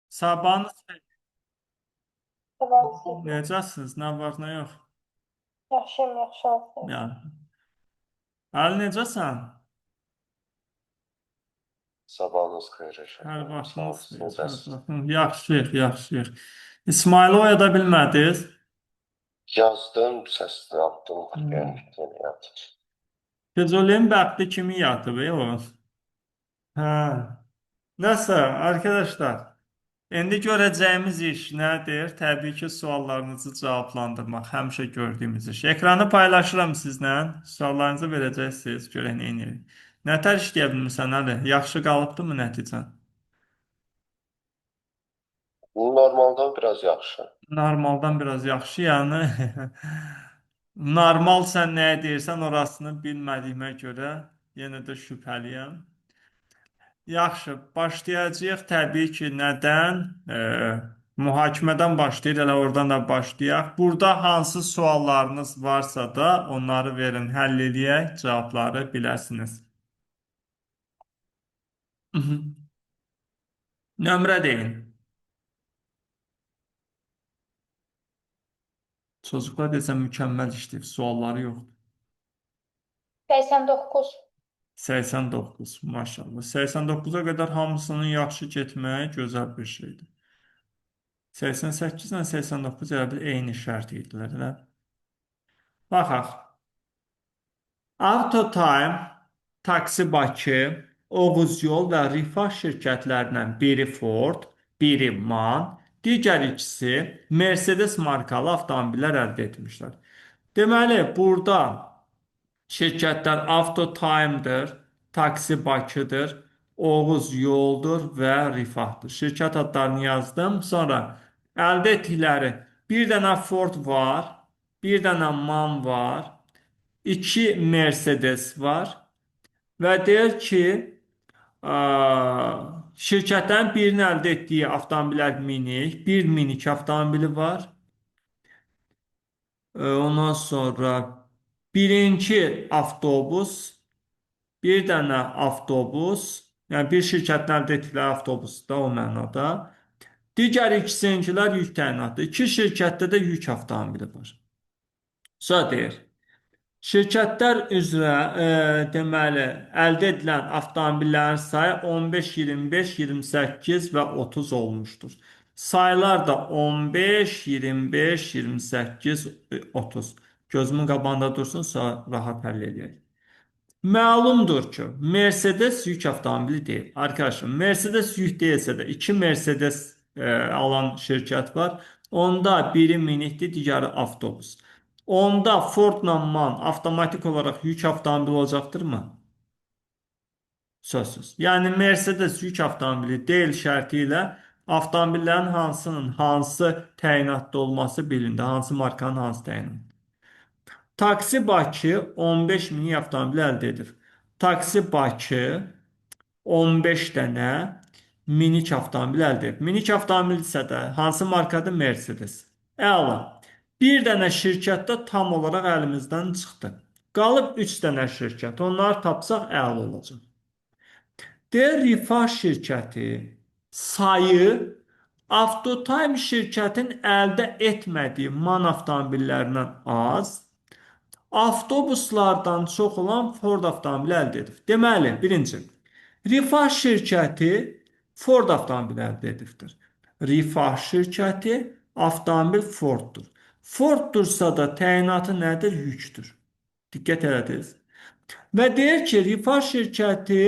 Sabahınız xeyir. Sabahınız xeyir. Necəsiniz? Nə var, nə yox? Yaxşıyam, yaxşı olsun. Ya. Əli necəsən? Sabahınız xeyir Rəşad Hər müəllim. Sağ vaxtınız olun. xeyir. Hər Necəsiniz? vaxtınız. Yaxşıyıq, yaxşıyıq. İsmaili oyada bilmədiniz. Yazdım, səs attım. Hmm. Yəni, yəni. Füzulinin bəxti kimi yatıb, o. Hə. Nəsə, arkadaşlar, indi görəcəyimiz iş nədir? Təbii ki, suallarınızı cavablandırmaq, həmişə gördüyümüz iş. Ekranı paylaşıram sizlə. Suallarınızı verəcəksiniz, görək nə edirik. Nətər işləyə bilmirsən, Əli? Yaxşı qalıbdımı nəticən? Normaldan biraz yaxşı. Normaldan biraz yaxşı, yəni normal sən nəyə deyirsən, orasını bilmədiyimə görə yenə də şübhəliyəm. Yaxşı, başlayacağıq təbii ki, nədən? Mühakimədən başlayır, elə oradan da başlayaq. Burada hansı suallarınız varsa da onları verin, həll eləyək, cavabları biləsiniz. Nömrə deyin. Çocuklar desəm mükəmməl işləyib, sualları yoxdur. 89. 89, maşallah. 89-a qədər hamısının yaxşı getməyi gözəl bir şeydir. 88 ilə 89 elə bil eyni şərt idilər, elə. Baxaq. Autotime, Taksi Bakı, Oğuz Yol və Rifah şirkətlərindən biri Ford, biri MAN, digər ikisi Mercedes markalı avtomobillər əldə etmişlər. Deməli, burada şirkətlər Autotime'dır, Taksi Bakıdır, Oğuz Yoldur və Rifahdır. Şirkət adlarını yazdım. Sonra əldə etdikləri bir dənə Ford var, bir dənə MAN var, iki Mercedes var və deyir ki, şirkətlərin birinin əldə etdiyi avtomobillər minik, bir minik avtomobili var. Ondan sonra birinci avtobus, bir dənə avtobus, yəni bir şirkətin əldə etdikləri avtobus da o mənada. Digər ikisinkilər yük təyinatı. İki şirkətdə də yük avtomobili var. Sonra deyir, şirkətlər üzrə deməli əldə edilən avtomobillərin sayı 15, 25, 28 və 30 olmuşdur. Saylar da 15, 25, 28, 30. Gözümün qabağında dursun, sonra rahat həll eləyək. Məlumdur ki, Mercedes yük avtomobili deyil. Arkadaşlar, Mercedes yük deyilsə də iki Mercedes alan şirkət var. Onda biri minikdir, digəri avtobus. Onda Fordla MAN avtomatik olaraq yük avtomobili olacaqdırmı? Sözsüz. Yəni Mercedes yük avtomobili deyil şərti ilə avtomobillərin hansının hansı təyinatda olması bilindi. Hansı markanın hansı təyinatı. Taksi Bakı 15 minik avtomobil əldə edir. Taksi Bakı 15 dənə minik avtomobil əldə edir. Minik avtomobil isə də hansı markadır? Mercedes. Əla. Bir dənə şirkətdə tam olaraq əlimizdən çıxdı. Qalıb 3 dənə şirkət. Onları tapsaq əla olacaq. Deyir Rifah şirkəti sayı Autotime şirkətin əldə etmədiyi MAN avtomobillərindən az, avtobuslardan çox olan Ford avtomobili əldə edib. Deməli, birinci, Rifah şirkəti Ford avtomobili əldə edibdir. Rifah şirkəti avtomobil Forddur. Forddursa da təyinatı nədir? Yükdür. Diqqət elədiniz. Və deyir ki, Rifah şirkəti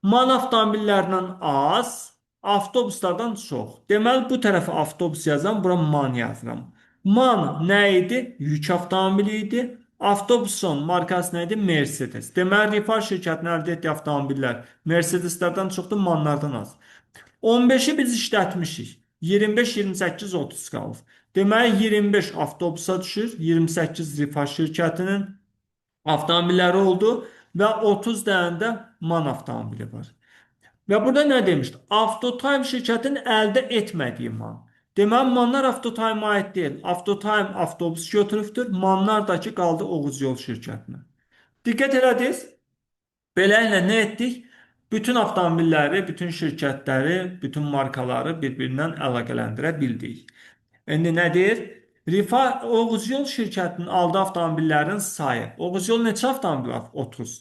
MAN avtomobillərindən az, avtobuslardan çox. Deməli, bu tərəfə avtobus yazıram, bura MAN yazıram. MAN nə idi? Yük avtomobili idi. Avtobusun markası nə idi? Mercedes. Deməli, Rifah şirkətinin əldə etdiyi avtomobillər Mercedeslərdən çoxdur, MAN-lardan az. 15-i biz işlətmişik. 25, 28, 30 qalıb. Deməli, 25 avtobusa düşür, 28 Rifah şirkətinin avtomobilləri oldu və 30 dənə də MAN avtomobili var. Və burada nə demişdi? Autotime şirkətinin əldə etmədiyi MAN. Deməli, MAN-lar Autotime-a aid deyil. Autotime avtobus götürübdür. MAN-lar da ki, qaldı Oğuz Yol şirkətinə. Diqqət elədiniz? Beləliklə nə etdik? Bütün avtomobilləri, bütün şirkətləri, bütün markaları bir-birindən əlaqələndirə bildik. İndi nə deyir? Rifah Oğuzyol şirkətinin aldığı avtomobillərin sayı. Oğuzyol neçə avtomobil alıb? 30.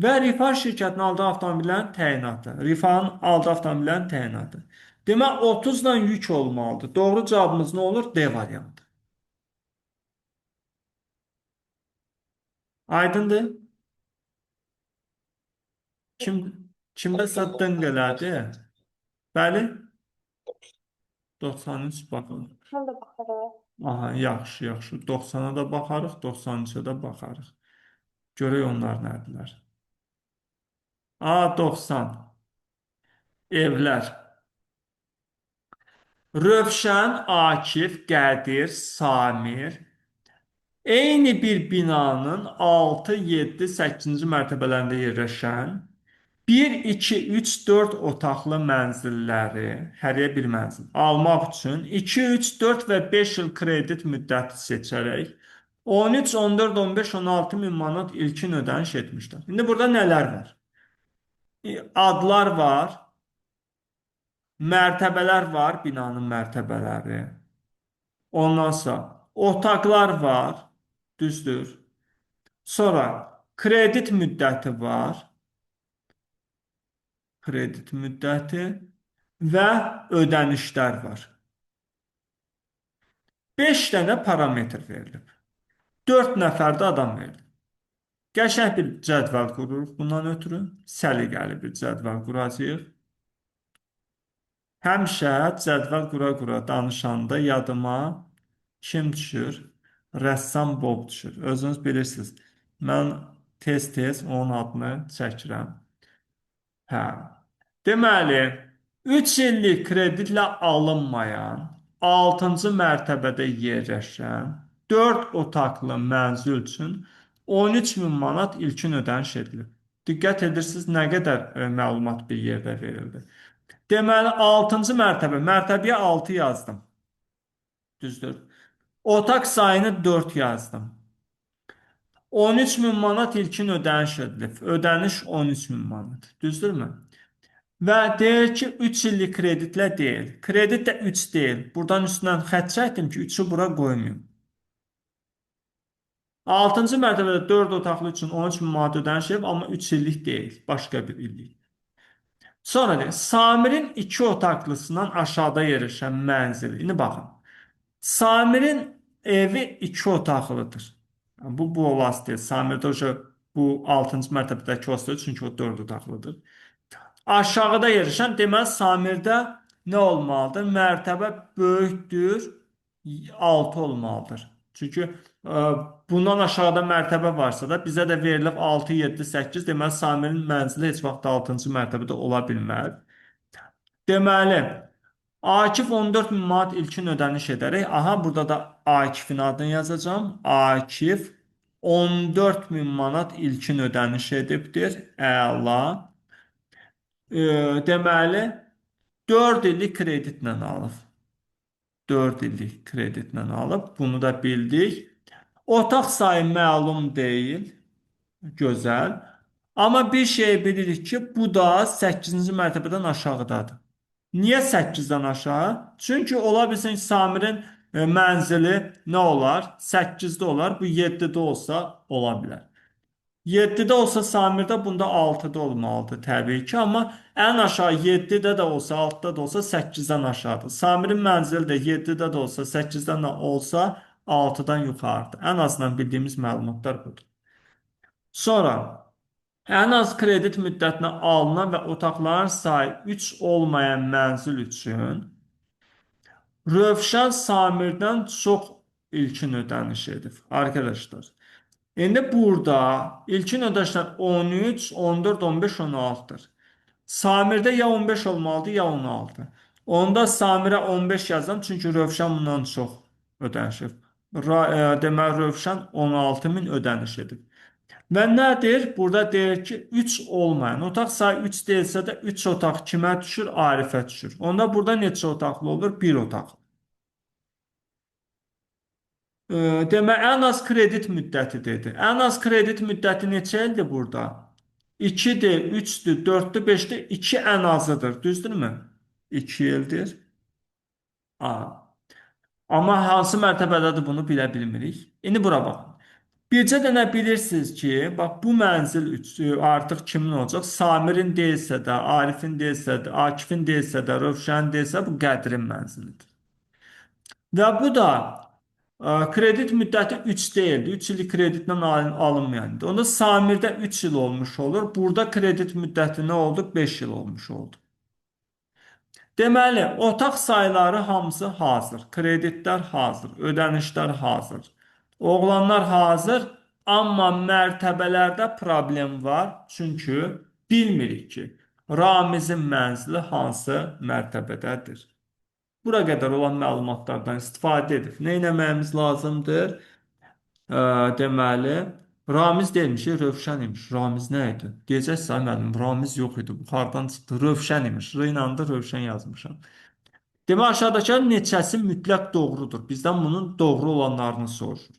Və Rifah şirkətinin aldığı avtomobillərin təyinatı. Rifahın aldığı avtomobillərin təyinatı. Demək 30 ilə yük olmalıdır. Doğru cavabımız nə olur? D variantı. Aydındır? Kim kimdəsə dınq elədi? Bəli? 93 baxın. Mən də baxarıq. Aha, yaxşı, yaxşı. 90-a da baxarıq, 93-ə də baxarıq. Görək onlar nədirlər. A, 90. Evlər. Rövşən, Akif, Qədir, Samir. Eyni bir binanın 6, 7, 8-ci mərtəbələrində yerləşən 1, 2, 3, 4 otaqlı mənzilləri, həriyə bir mənzil almaq üçün 2, 3, 4 və 5 il kredit müddəti seçərək 13, 14, 15, 16 min manat ilkin ödəniş etmişlər. İndi burada nələr var? Adlar var, mərtəbələr var, binanın mərtəbələri. Ondan sonra otaqlar var, düzdür. Sonra kredit müddəti var. Kredit müddəti və ödənişlər var. 5 dənə parametr verilib. 4 nəfər də adam verilib. Qəşəng bir cədvəl qururuq bundan ötürü. Səliqəli bir cədvəl quracağıq. Həmişə cədvəl qura-qura danışanda yadıma kim düşür? Rəssam Bob düşür. Özünüz bilirsiniz. Mən tez-tez onun adını çəkirəm. Hə. Deməli, 3 illik kreditlə alınmayan, 6-cı mərtəbədə yerləşən 4 otaqlı mənzil üçün 13 min manat ilkin ödəniş edilib. Diqqət edirsiniz, nə qədər məlumat bir yerdə verildi. Deməli, 6-cı mərtəbə, mərtəbəyə 6 yazdım. Düzdür. Otaq sayını 4 yazdım. 13 min manat ilkin ödəniş edilib. Ödəniş 13 min manat. Düzdürmü? Və deyir ki, 3 illik kreditlə deyil. Kredit də 3 deyil. Buradan üstündən xətt çəkdim ki, 3-ü bura qoymayım. 6-cı mərtəbədə 4 otaqlı üçün 13 min manat ödəniş edib, amma 3 illik deyil. Başqa bir illik. Sonra deyir, Samirin 2 otaqlısından aşağıda yerləşən mənzili. İndi baxın. Samirin evi 2 otaqlıdır. Bu olası deyil. Samirdə bu 6-cı mərtəbədəki olası deyil, çünki o 4 otaqlıdır. Aşağıda yerləşən, deməli Samirdə nə olmalıdır? Mərtəbə böyükdür, 6 olmalıdır. Çünki bundan aşağıda mərtəbə varsa da bizə də verilib 6, 7, 8, deməli Samirin mənzili heç vaxt 6-cı mərtəbədə ola bilməz. Deməli, Akif 14 min manat ilkin ödəniş edərək, aha burada da Akifin adını yazacağam. Akif 14 min manat ilkin ödəniş edibdir. Əla. Deməli, 4 illik kreditlə alıb. 4 illik kreditlə alıb. Bunu da bildik. Otaq sayı məlum deyil. Gözəl. Amma bir şey bilirik ki, bu da 8-ci mərtəbədən aşağıdadır. Niyə 8-dən aşağı? Çünki ola bilsin ki, Samirin mənzili nə olar? 8-də olar. Bu 7-də olsa ola bilər. 7-də olsa Samirdə bunda 6-da olmalıdır təbii ki, amma ən aşağı 7-də də olsa, 6-da da olsa 8-dən aşağıdır. Samirin mənzili də 7-də də olsa, 8-dən də olsa 6-dan yuxarıdır. Ən azından bildiyimiz məlumatlar budur. Sonra ən az kredit müddətinə alınan və otaqların sayı 3 olmayan mənzil üçün Rövşən Samirdən çox ilkin ödəniş edib. Arkadaşlar, İndi burada ilkin ödənişlər 13, 14, 15, 16-dır. Samirdə ya 15 olmalıdır, ya 16. Onda Samirə 15 yazdım, çünki Rövşən bundan çox ödəniş edib. Deməli, Rövşən 16 min ödəniş edib. Və nədir? Burada deyir ki, 3 olmayan. Otaq sayı 3 deyilsə də 3 otaq kimə düşür? Arifə düşür. Onda burada neçə otaqlı olur? 1 otaqlı. Demək, ən az kredit müddəti dedi. Ən az kredit müddəti neçə ildir burada? 2-dir, 3-dür, 4-dür, 5-dir, 2 ən azıdır. Düzdürmü? 2 ildir. A. Amma hansı mərtəbədədir bunu bilə bilmirik. İndi bura baxın. Bircə dənə bilirsiniz ki, bax bu mənzil artıq kimin olacaq? Samirin deyilsə də, Arifin deyilsə də, Akifin deyilsə də, Rövşənin deyilsə bu Qədrin mənzilidir. Və bu da kredit müddəti 3 deyildi. 3 illik kreditlə alınmayandı. Onda Samirdə 3 il olmuş olur. Burada kredit müddəti nə oldu? 5 il olmuş oldu. Deməli, otaq sayları hamısı hazır. Kreditlər hazır, ödənişlər hazır. Oğlanlar hazır, amma mərtəbələrdə problem var. Çünki bilmirik ki, Ramizin mənzili hansı mərtəbədədir. Bura qədər olan məlumatlardan istifadə edib nə etməyimiz lazımdır? Deməli, Ramiz deyilmiş, Rövşən imiş. Ramiz nə idi? Deyəcəksə, müəllim, Ramiz yox idi. Buxardan çıxdı. Rövşən imiş. R ilə də Rövşən yazmışam. Demək, aşağıdakıların neçəsi mütləq doğrudur? Bizdən bunun doğru olanlarını soruşur.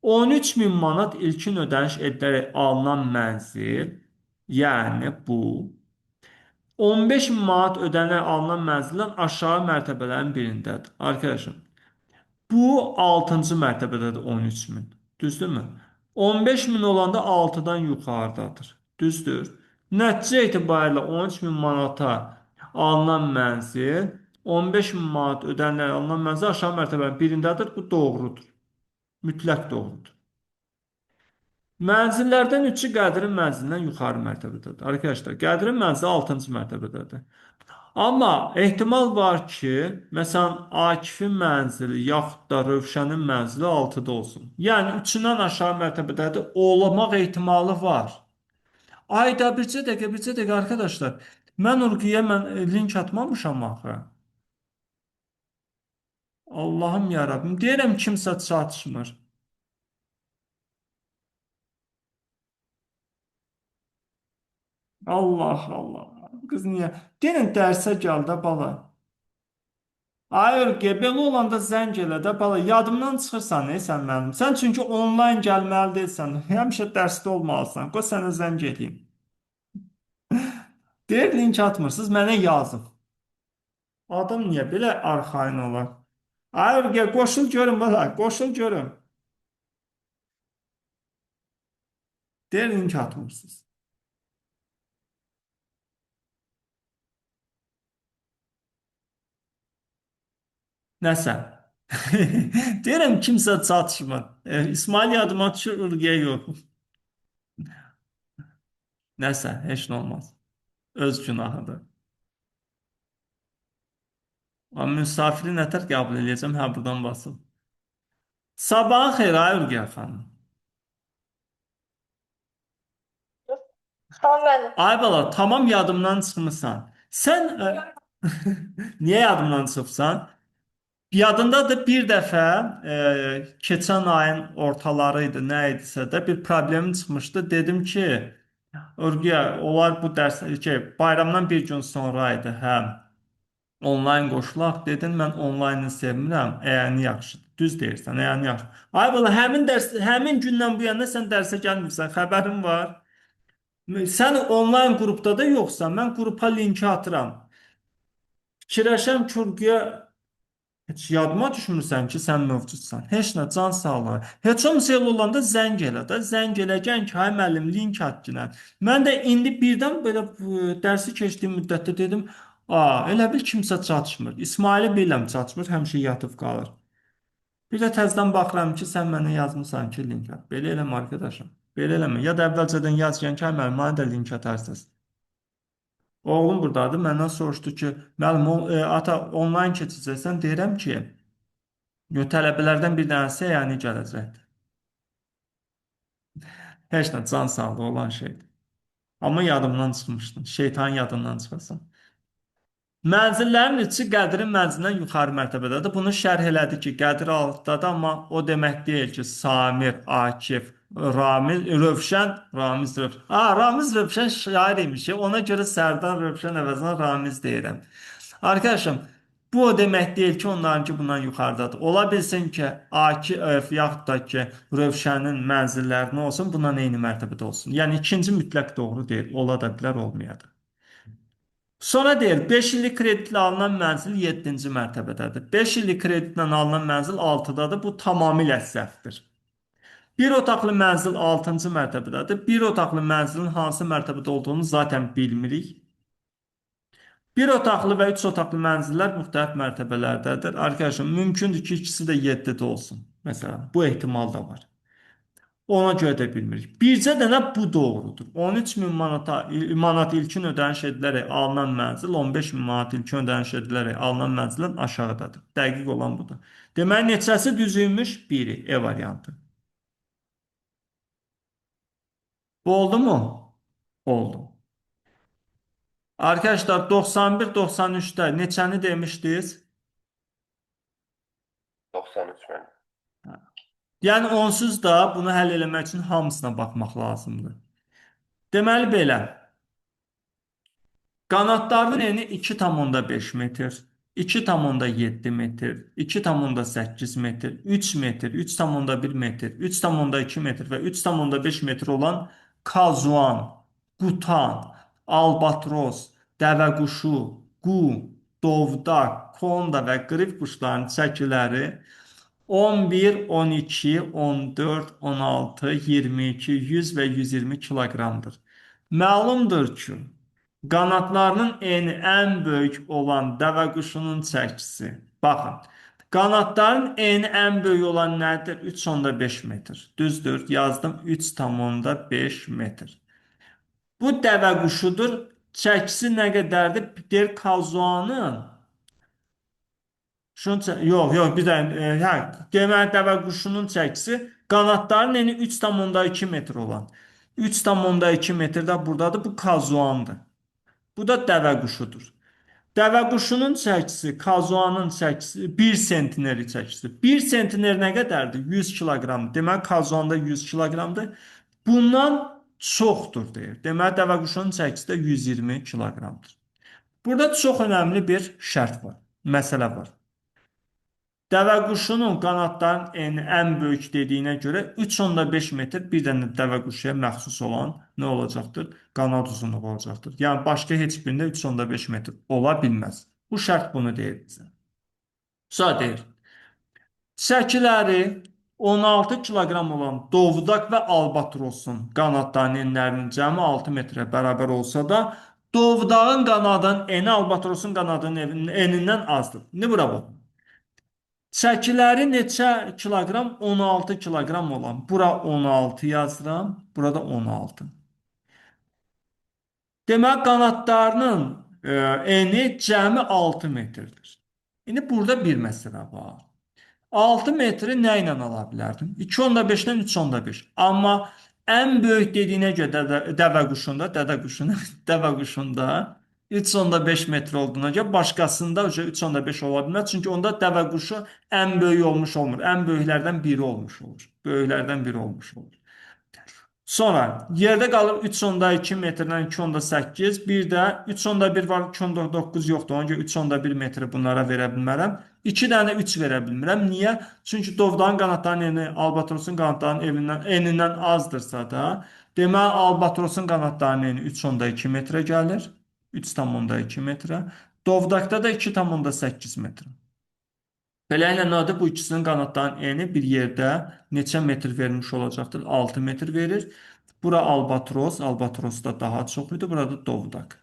13 min manat ilkin ödəniş edilərək alınan mənzil, yəni bu, 15 min manat ödənilərək alınan mənzildən aşağı mərtəbələrin birindədir. Arkadaşım, bu 6-cı mərtəbədədir 13 min. Düzdürmü? 15 min olanda 6-dan yuxarıdadır. Düzdür? Nəticə etibarilə 13 min manata alınan mənzil, 15 min manat ödənilərək alınan mənzil aşağı mərtəbənin birindədir. Bu doğrudur. Mütləq doğrudur. Mənzillərdən üçü Qədrin mənzilindən yuxarı mərtəbədədir. Arkadaşlar, Qədrin mənzili 6-cı mərtəbədədir. Amma ehtimal var ki, məsələn, Akifin mənzili yaxud da Rövşənin mənzili 6-da olsun. Yəni, üçündən aşağı mərtəbədədir. Olmaq ehtimalı var. Ayda bircə dəqiqə, bircə dəqiqə arkadaşlar. Mən Urquya link atmamışam axı. Allahım yarabbim. Deyirəm kimsə çatışmır. Allah Allah. Qız niyə? Deyirəm dərsə gəl də bala. Ay Urquya, belə olanda zəng elə də bala. Yadımdan çıxırsan, ey sən mənim. Sən çünki onlayn gəlməli deyilsən. Həmişə dərsdə olmalısan. Qoy sənə zəng eləyim. Deyir link atmırsınız, mənə yazın. Adam niyə belə arxayın olar? Ay Urquya, qoşul görüm bala, qoşul görüm. Deyir link atmırsınız. Nəsə. Deyirəm kimsə çatışmır. İsmail yadıma düşür, Urquya yox. Nəsə, heç nə olmaz. Öz günahıdır. Amma misafiri nətər qəbul eləyəcəm? Hə, buradan basıb. Sabahın xeyir, ay Urquya xanım. Tamam müəllim. Ay bala, tamam yadımdan çıxmısan. Sən niyə yadımdan çıxıbsan? Yadındadır bir dəfə keçən ayın ortaları idi, nə idisə də bir problemim çıxmışdı. Dedim ki, Urquya, onlar bu dərs ki, bayramdan bir gün sonra idi, hə. Onlayn qoşulaq. Dedin mən onlaynı sevmirəm, əyəni yaxşıdır. Düz deyirsən, əyəni yaxşı. Ay bala, həmin dərs, həmin gündən bu yana sən dərsə gəlmirsən, xəbərin var. Sən onlayn qrupda da yoxsan, mən qrupa linki atıram. Fikirləşəm ki, Urquya, heç yadıma düşmürsən ki, sən mövcudsan. Heç nə, can sağlığı. Heç olmasa elə olanda zəng elə də, zəng eləyən ki, ay müəllim, link at ginən. Mən də indi birdən belə dərsi keçdiyim müddətdə dedim, elə bil kimsə çatışmır. İsmaili bilirəm çatışmır, həmişə yatıb qalır. Bir də təzədən baxıram ki, sən mənə yazmısan ki, link at. Belə eləmə arkadaşım. Belə eləmə. Ya da əvvəlcədən yaz ki, ay müəllim, mənə də link atarsınız. Oğlum buradadır. Məndən soruşdu ki, müəllim, ata onlayn keçəcəksən. Deyirəm ki, tələbələrdən bir dənəsi yəni gələcəkdir. Heç nə, can sağlığı olan şeydir. Amma yadımdan çıxmışdım. Şeytan yadından çıxasan. Mənzillərin üçü Qədrin mənzilindən yuxarı mərtəbədədir. Bunu şərh elədi ki, Qədir altdadır, amma o demək deyil ki, Samir, Akif, Ramiz, Rövşən, Ramiz, Rövşən. Ramiz Rövşən şair imiş. Ona görə Sərdar Rövşən əvəzinə Ramiz deyirəm. Arkadaşım, Bu o demək deyil ki, onlarınki bundan yuxarıdadır. Ola bilsin ki, Akif yaxud da ki, Rövşənin mənzilləri nə olsun, bundan eyni mərtəbədə olsun. Yəni ikinci mütləq doğru deyil. Ola da bilər, olmaya da. Sonra deyir, 5 illik kreditlə alınan mənzil 7-ci mərtəbədədir. 5 illik kreditlə alınan mənzil 6-dadır. Bu tamamilə səhvdir. Bir otaqlı mənzil 6-cı mərtəbədədir. Bir otaqlı mənzilin hansı mərtəbədə olduğunu zaten bilmirik. Bir otaqlı və 3 otaqlı mənzillər müxtəlif mərtəbələrdədir. Arkadaşlar, mümkündür ki, ikisi də 7-də olsun. Məsələn, bu ehtimal da var. Ona görə də bilmirik. Bircə dənə bu doğrudur. 13.000 manat ilkin ödəniş edilərək alınan mənzil 15.000 manat ilkin ödəniş edilərək alınan mənzildən aşağıdadır. Dəqiq olan budur. Deməli, neçəsi düz imiş? Biri, E variantı. Bu oldu mu? Oldu. Arkadaşlar 91-93'də neçəni demişdiniz? 93 mənim. Yəni onsuz da bunu həll eləmək üçün hamısına baxmaq lazımdır. Deməli belə. Qanadlarının eni 2,5 metr, 2,7 metr, 2,8 metr, 3 metr, 3,1 metr, 3,2 metr və 3,5 metr olan kazuan, qutan, albatros, dəvəquşu, qu, dovdaq, konda və qrif quşlarının çəkiləri 11, 12, 14, 16, 22, 100 və 120 kiloqramdır. Məlumdur ki, qanadlarının eni ən böyük olan dəvəquşunun çəkisi. Baxın, qanadların eni ən böyük olan nədir? 3,5 metr. Düzdür, yazdım 3,5 metr. Bu dəvəquşudur. Çəkisi nə qədərdir? Deyir kazuanın. Şunun yox, yox, bir dənə, hə, deməli dəvəquşunun çəkisi qanadların eni 3,2 metr olan. 3,2 metr də buradadır. Bu kazuandır. Bu da dəvəquşudur. Dəvəquşunun çəkisi, kazuanın çəkisi 1 sentneri çəkisi. 1 sentner nə qədərdir? 100 kiloqram. Deməli kazuanda 100 kiloqramdır. Bundan çoxdur deyir. Deməli dəvəquşunun çəkisi də 120 kiloqramdır. Burada çox önəmli bir şərt var, məsələ var. Dəvəquşunun qanadlarının eni ən böyük dediyinə görə 3,5 metr bir dənə dəvəquşuya məxsus olan nə olacaqdır? Qanad uzunluğu olacaqdır. Yəni başqa heç birində 3,5 metr ola bilməz. Bu şərt bunu deyir bizə. Sonra deyir. Çəkiləri 16 kiloqram olan dovdaq və albatrosun qanadlarının enlərinin cəmi 6 metrə bərabər olsa da, dovdağın qanadının eni albatrosun qanadının enindən azdır. İndi bura bax. Çəkiləri neçə kiloqram? 16 kiloqram olan. Bura 16 yazıram, burada 16. Deməli, qanadlarının eni cəmi 6 metrdir. İndi burada bir məsələ var. 6 metri nə ilə ala bilərdim? 2,5-dən 3,5. Amma ən böyük dediyinə görə dəvəquşunda, dəvəquşunda 3,5 metr olduğuna görə başqasında 3,5 ola bilməz. Çünki onda dəvəquşu ən böyük olmuş olmur. Ən böyüklərdən biri olmuş olur. Böyüklərdən biri olmuş olur. Sonra yerdə qalır 3,2 metrdən 2,8, bir də 3,1 var, 2,9 yoxdur. Ona görə 3,1 metri bunlara verə bilmərəm. 2 dənə 3 verə bilmirəm. Niyə? Çünki dovdağın qanadlarının eni albatrosun qanadlarının enindən azdırsa da, deməli albatrosun qanadlarının eni 3,2 metrə gəlir. 3,2 metrə. Dovdaqda da 2,8 metrə. Beləliklə nədir? Bu ikisinin qanadlarının eni bir yerdə neçə metr vermiş olacaqdır? 6 metr verir. Bura albatros, albatrosda daha çox idi. Burada dovdaq.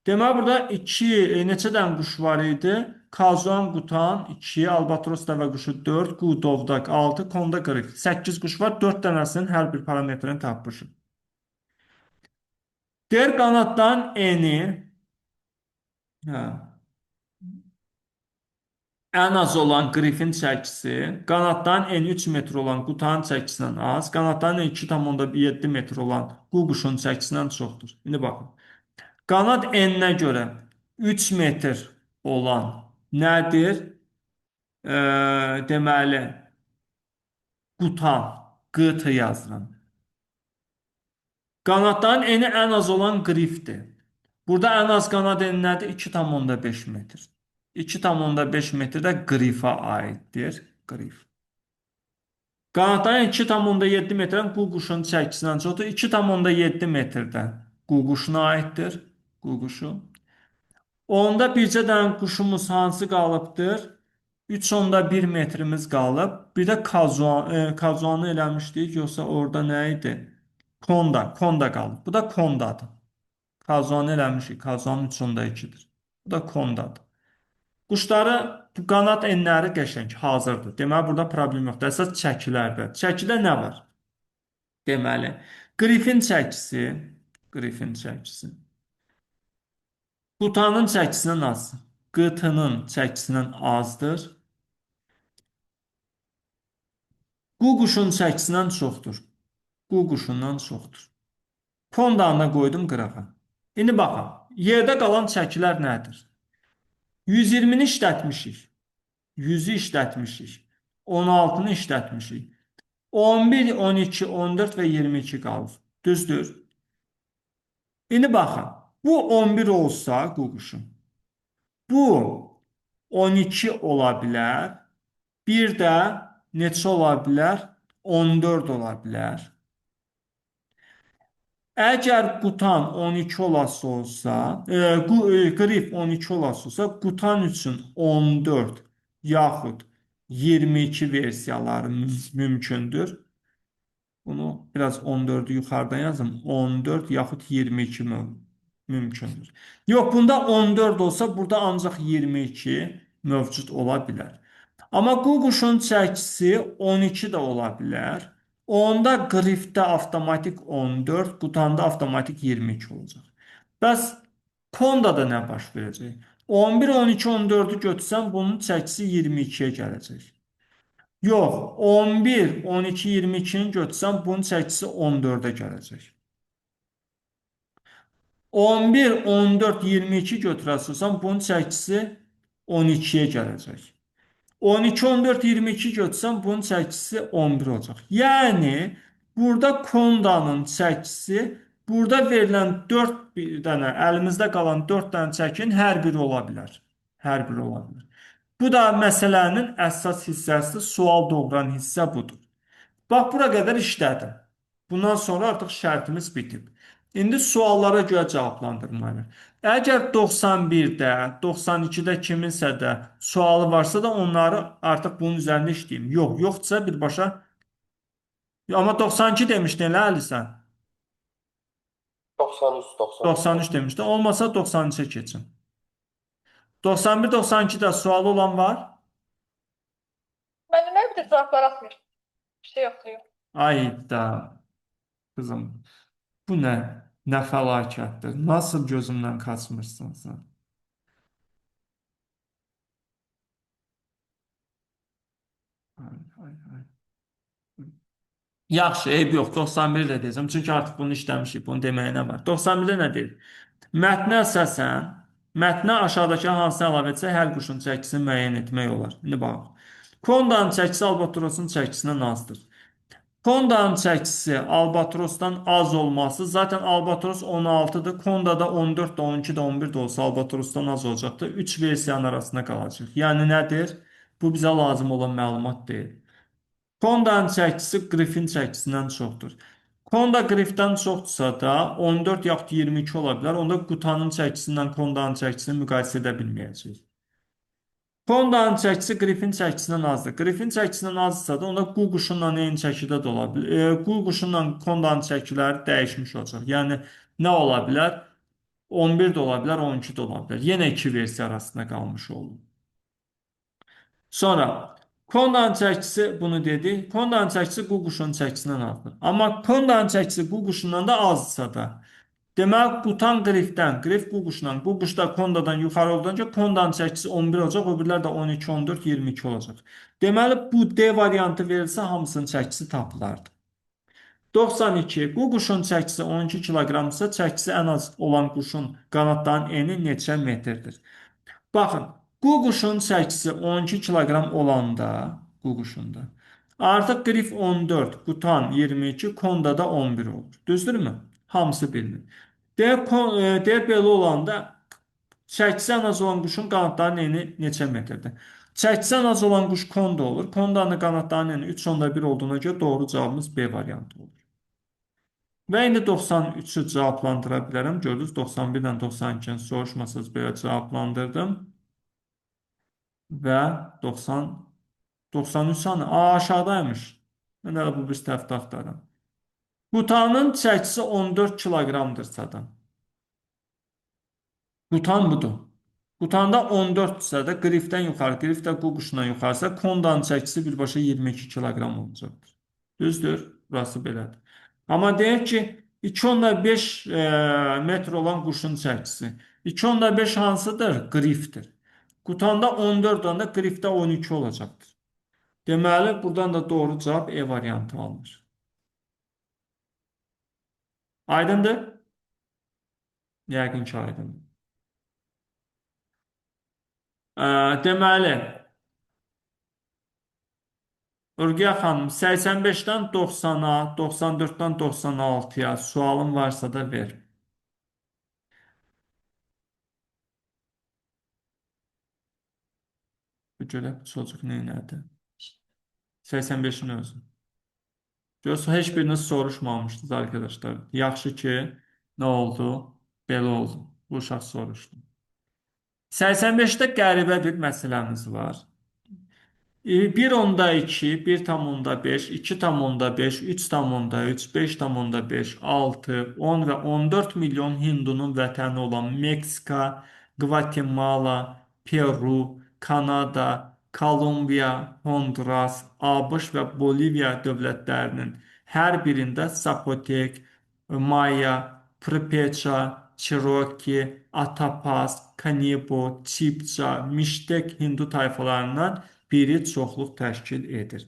Deməli burada 2 neçə dənə quş var idi? Kazuan, qutan 2, albatros dəvəquşu 4, qu, dovdaq 6, konda qırıq. 8 quş var. 4 dənəsinin hər bir parametrini tapmışıq. Deyir qanadların eni hə, ən az olan qrifin çəkisi, qanadların eni 3 metr olan qutanın çəkisindən az, qanadların eni 2,7 metr olan qu quşun çəkisindən çoxdur. İndi baxın. Qanad eninə görə 3 metr olan nədir? Deməli, qutan, QT yazıram. Qanadların eni ən az olan qrifdir. Burada ən az qanad eni nədir? 2,5 metr. 2,5 metr də qrifa aiddir. Qrif. Qanadların 2,7 metrdən qu quşunun çəkisindən çoxdur. 2,7 metrdə qu quşuna aiddir. Qu quşu. Onda bircə dənə quşumuz hansı qalıbdır? 3,1 metrimiz qalıb. Bir də kazuanı eləmişdik. Yoxsa orada nə idi? Konda. Konda qalıb. Bu da kondadır. Kazuanı eləmişik. Kazuan 3,2-dir. Bu da kondadır. Quşları bu qanad enləri qəşəng, hazırdır. Deməli, burada problem yoxdur. Əsas çəkilərdə. Çəkidə nə var? Deməli, qrifin çəkisi, qrifin çəkisi. Qutanın çəkisindən az. Qıtının çəkisindən azdır. Qu quşun çəkisindən çoxdur. Qu quşundan çoxdur. Kondanı da qoydum qırağa. İndi baxın, yerdə qalan çəkilər nədir? 120-ni işlətmişik. 100-ü işlətmişik. 16-nı işlətmişik. 11, 12, 14 və 22 qalır. Düzdür? İndi baxın, bu 11 olsa qu quşun, bu 12 ola bilər, bir də neçə ola bilər? 14 ola bilər. Əgər qutan 12 olası olsa, qrif 12 olası olsa, qutan üçün 14 yaxud 22 versiyaları mümkündür. Bunu biraz 14'ü yuxarıdan yazım. 14 yaxud 22 mümkündür. Yox, bunda 14 olsa, burada ancaq 22 mövcud ola bilər. Amma qu quşun çəkisi 12 də ola bilər. Onda qrifdə avtomatik 14, qutanda avtomatik 22 olacaq. Bəs kondada nə baş verəcək? 11, 12, 14-ü götürsəm, bunun çəkisi 22-yə gələcək. Yox, 11, 12, 22-ni götürsəm, bunun çəkisi 14-ə gələcək. 11, 14, 22 götürərsəm, bunun çəkisi 12-yə gələcək. 12, 14, 22 götürsəm, bunun çəkisi 11 olacaq. Yəni, burada kondanın çəkisi, burada verilən 4 bir dənə, əlimizdə qalan 4 dənə çəkinin hər biri ola bilər. Hər biri ola bilər. Bu da məsələnin əsas hissəsidir, sual doğuran hissə budur. Bax, bura qədər işlədim. Bundan sonra artıq şərtimiz bitib. İndi suallara görə cavablandırmalıyıq. Əgər 91-də, 92-də kiminsə də sualı varsa da onları artıq bunun üzərində işləyim. Yox, yoxdursa birbaşa. Amma 92 demişdin elə Əli sən. 93, 93. 93 demişdin. Olmasa 93-ə keçin. 91, 92-də sualı olan var? Mənim nə bir cavablar atmır. Bir şey yoxdur. Yox. Ay da qızım. Bu nə? Nə fəlakətdir. Nasıl gözümdən kaçmırsan sən? Ay, ay, ay. Yaxşı, eyb yox. 91 də deyəcəm. Çünki artıq bunu işləmişik. Bunu deməyə nə var? 91-də nə deyir? Mətnə əsasən, mətnə aşağıdakı hansını əlavə etsək, hər quşun çəkisini müəyyən etmək olar. İndi baxaq. Kondanın çəkisi albatrosun çəkisindən azdır. Kondanın çəkisi albatrosdan az olması, zaten albatros 16-dır. Konda da 14 də 12 də 11 də olsa albatrosdan az olacaqdır. 3 versiyanın arasında qalacaq. Yəni nədir? Bu bizə lazım olan məlumat deyil. Kondanın çəkisi qrifin çəkisindən çoxdur. Konda qrifdən çoxdursa da 14 yaxud 22 ola bilər. Onda qutanın çəkisindən kondanın çəkisini müqayisə edə bilməyəcəyik. Kondanın çəkisi qrifin çəkisindən azdır. Qrifin çəkisindən azdırsa da onda qu quşunla eyni çəkidə də ola bilər. Qu quşunla kondanın çəkiləri dəyişmiş olacaq. Yəni nə ola bilər? 11 də ola bilər, 12 də ola bilər. Yenə iki versiya arasında qalmış oldu. Sonra kondanın çəkisi bunu dedi. Kondanın çəkisi qu quşunun çəkisindən azdır. Amma kondanın çəkisi qu quşundan da azdırsa da, deməli qutan qrifdən, qrif qu quşundan, qu quş da kondadan yuxarı olduğuna görə kondanın çəkisi 11 olacaq, o birilər də 12, 14, 22 olacaq. Deməli bu D variantı verilsə hamısının çəkisi tapılardı. 92. Qu quşun çəkisi 12 kiloqramsa, çəkisi ən az olan quşun qanadlarının eni neçə metrdir? Baxın, qu quşun çəkisi 12 kiloqram olanda, qu quşunda, artıq qrif 14, qutan 22, konda da 11 olur. Düzdürmü? Hamısı bilinir. Deyə belə olanda Çəkisi ən az olan quşun qanadlarının eni neçə metrdir? Çəkisi ən az olan quş konda olur. Kondanın qanadlarının eni 3,1 olduğuna görə doğru cavabımız B variantı olur. Və indi 93-ü cavablandıra bilərəm. Gördünüz, 91 ilə 92-ni soruşmasaz belə cavablandırdım. Və 93 sanı. A, aşağıdaymış. Mən hələ bu bir səhvdə axtarıram. Qutanın çəkisi 14 kiloqramdırsa da. Qutan budur. Qutanda 14-dürsə də qrifdən yuxarı, qrif də qu quşundan yuxarısa, kondanın çəkisi birbaşa 22 kiloqram olacaqdır. Düzdür? Burası belədir. Amma deyək ki, 2,5 metr olan quşun çəkisi. 2,5 hansıdır? Qrifdir. Qutanda 14 olanda qrifdə 12 olacaqdır. Deməli, buradan da doğru cavab E variantı alınır. Aydındır? Yəqin ki, aydındır. Deməli, Ürgəyə xanım, 85-dən 90-a, 94-dən 96-ya sualın varsa da ver. Görək bu çocuk nə elədi? 85-in özü. Görürsə, heç biriniz soruşmamışdınız arkadaşlar. Yaxşı ki, nə oldu? Belə oldu. Bu uşaq soruşdu. 85-də qəribə bir məsələmiz var. 1,2, 1,5, 2,5, 3,3, 5,5, 6, 10 və 14 milyon hindunun vətəni olan Meksika, Gvatemala, Peru, Kanada, Kolumbiya, Honduras, ABŞ və Boliviya dövlətlərinin hər birində Zapotek, Maya, Purepeça, Cherokee, Atapas, Kanibo, Chibcha, Miştek Hindu tayfalarından biri çoxluq təşkil edir.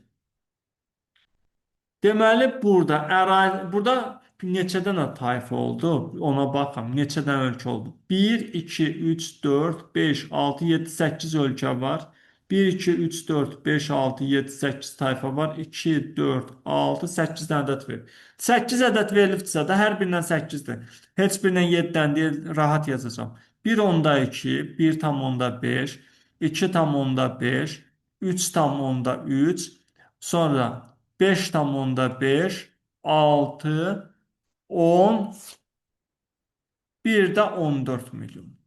Deməli, burada neçə dənə tayfa oldu? Ona baxım. Neçə dənə ölkə oldu? 1, 2, 3, 4, 5, 6, 7, 8 ölkə var. 1, 2, 3, 4, 5, 6, 7, 8 tayfa var. 2, 4, 6, 8 dənə ədəd verir. 8 ədəd verilibdirsə də hər birindən 8-dir. Heç birindən 7 dənə deyil, rahat yazacağam. 1,2, 1,5, 2,5, 3,3, sonra 5,5, 6, 10, bir də 14 milyon.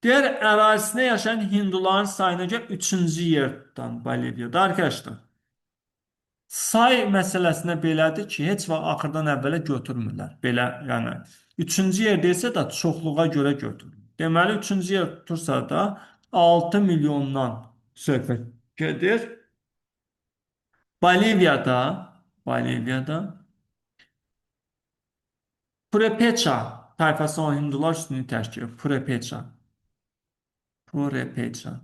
Digər ərazisində yaşayan hinduların sayına görə 3-cü yer tutan Boliviyada. Arkadaşlar, say məsələsinə belədir ki, heç vaxt axırdan əvvələ götürmürlər. Belə, yəni, 3-cü yerdə isə də çoxluğa görə götürür. Deməli, 3-cü yer tutursa da 6 milyondan söhbət gedir. Boliviyada Purepeça tayfası olan hindular üstünlüyü təşkil edir. Purepeça. Purepeça.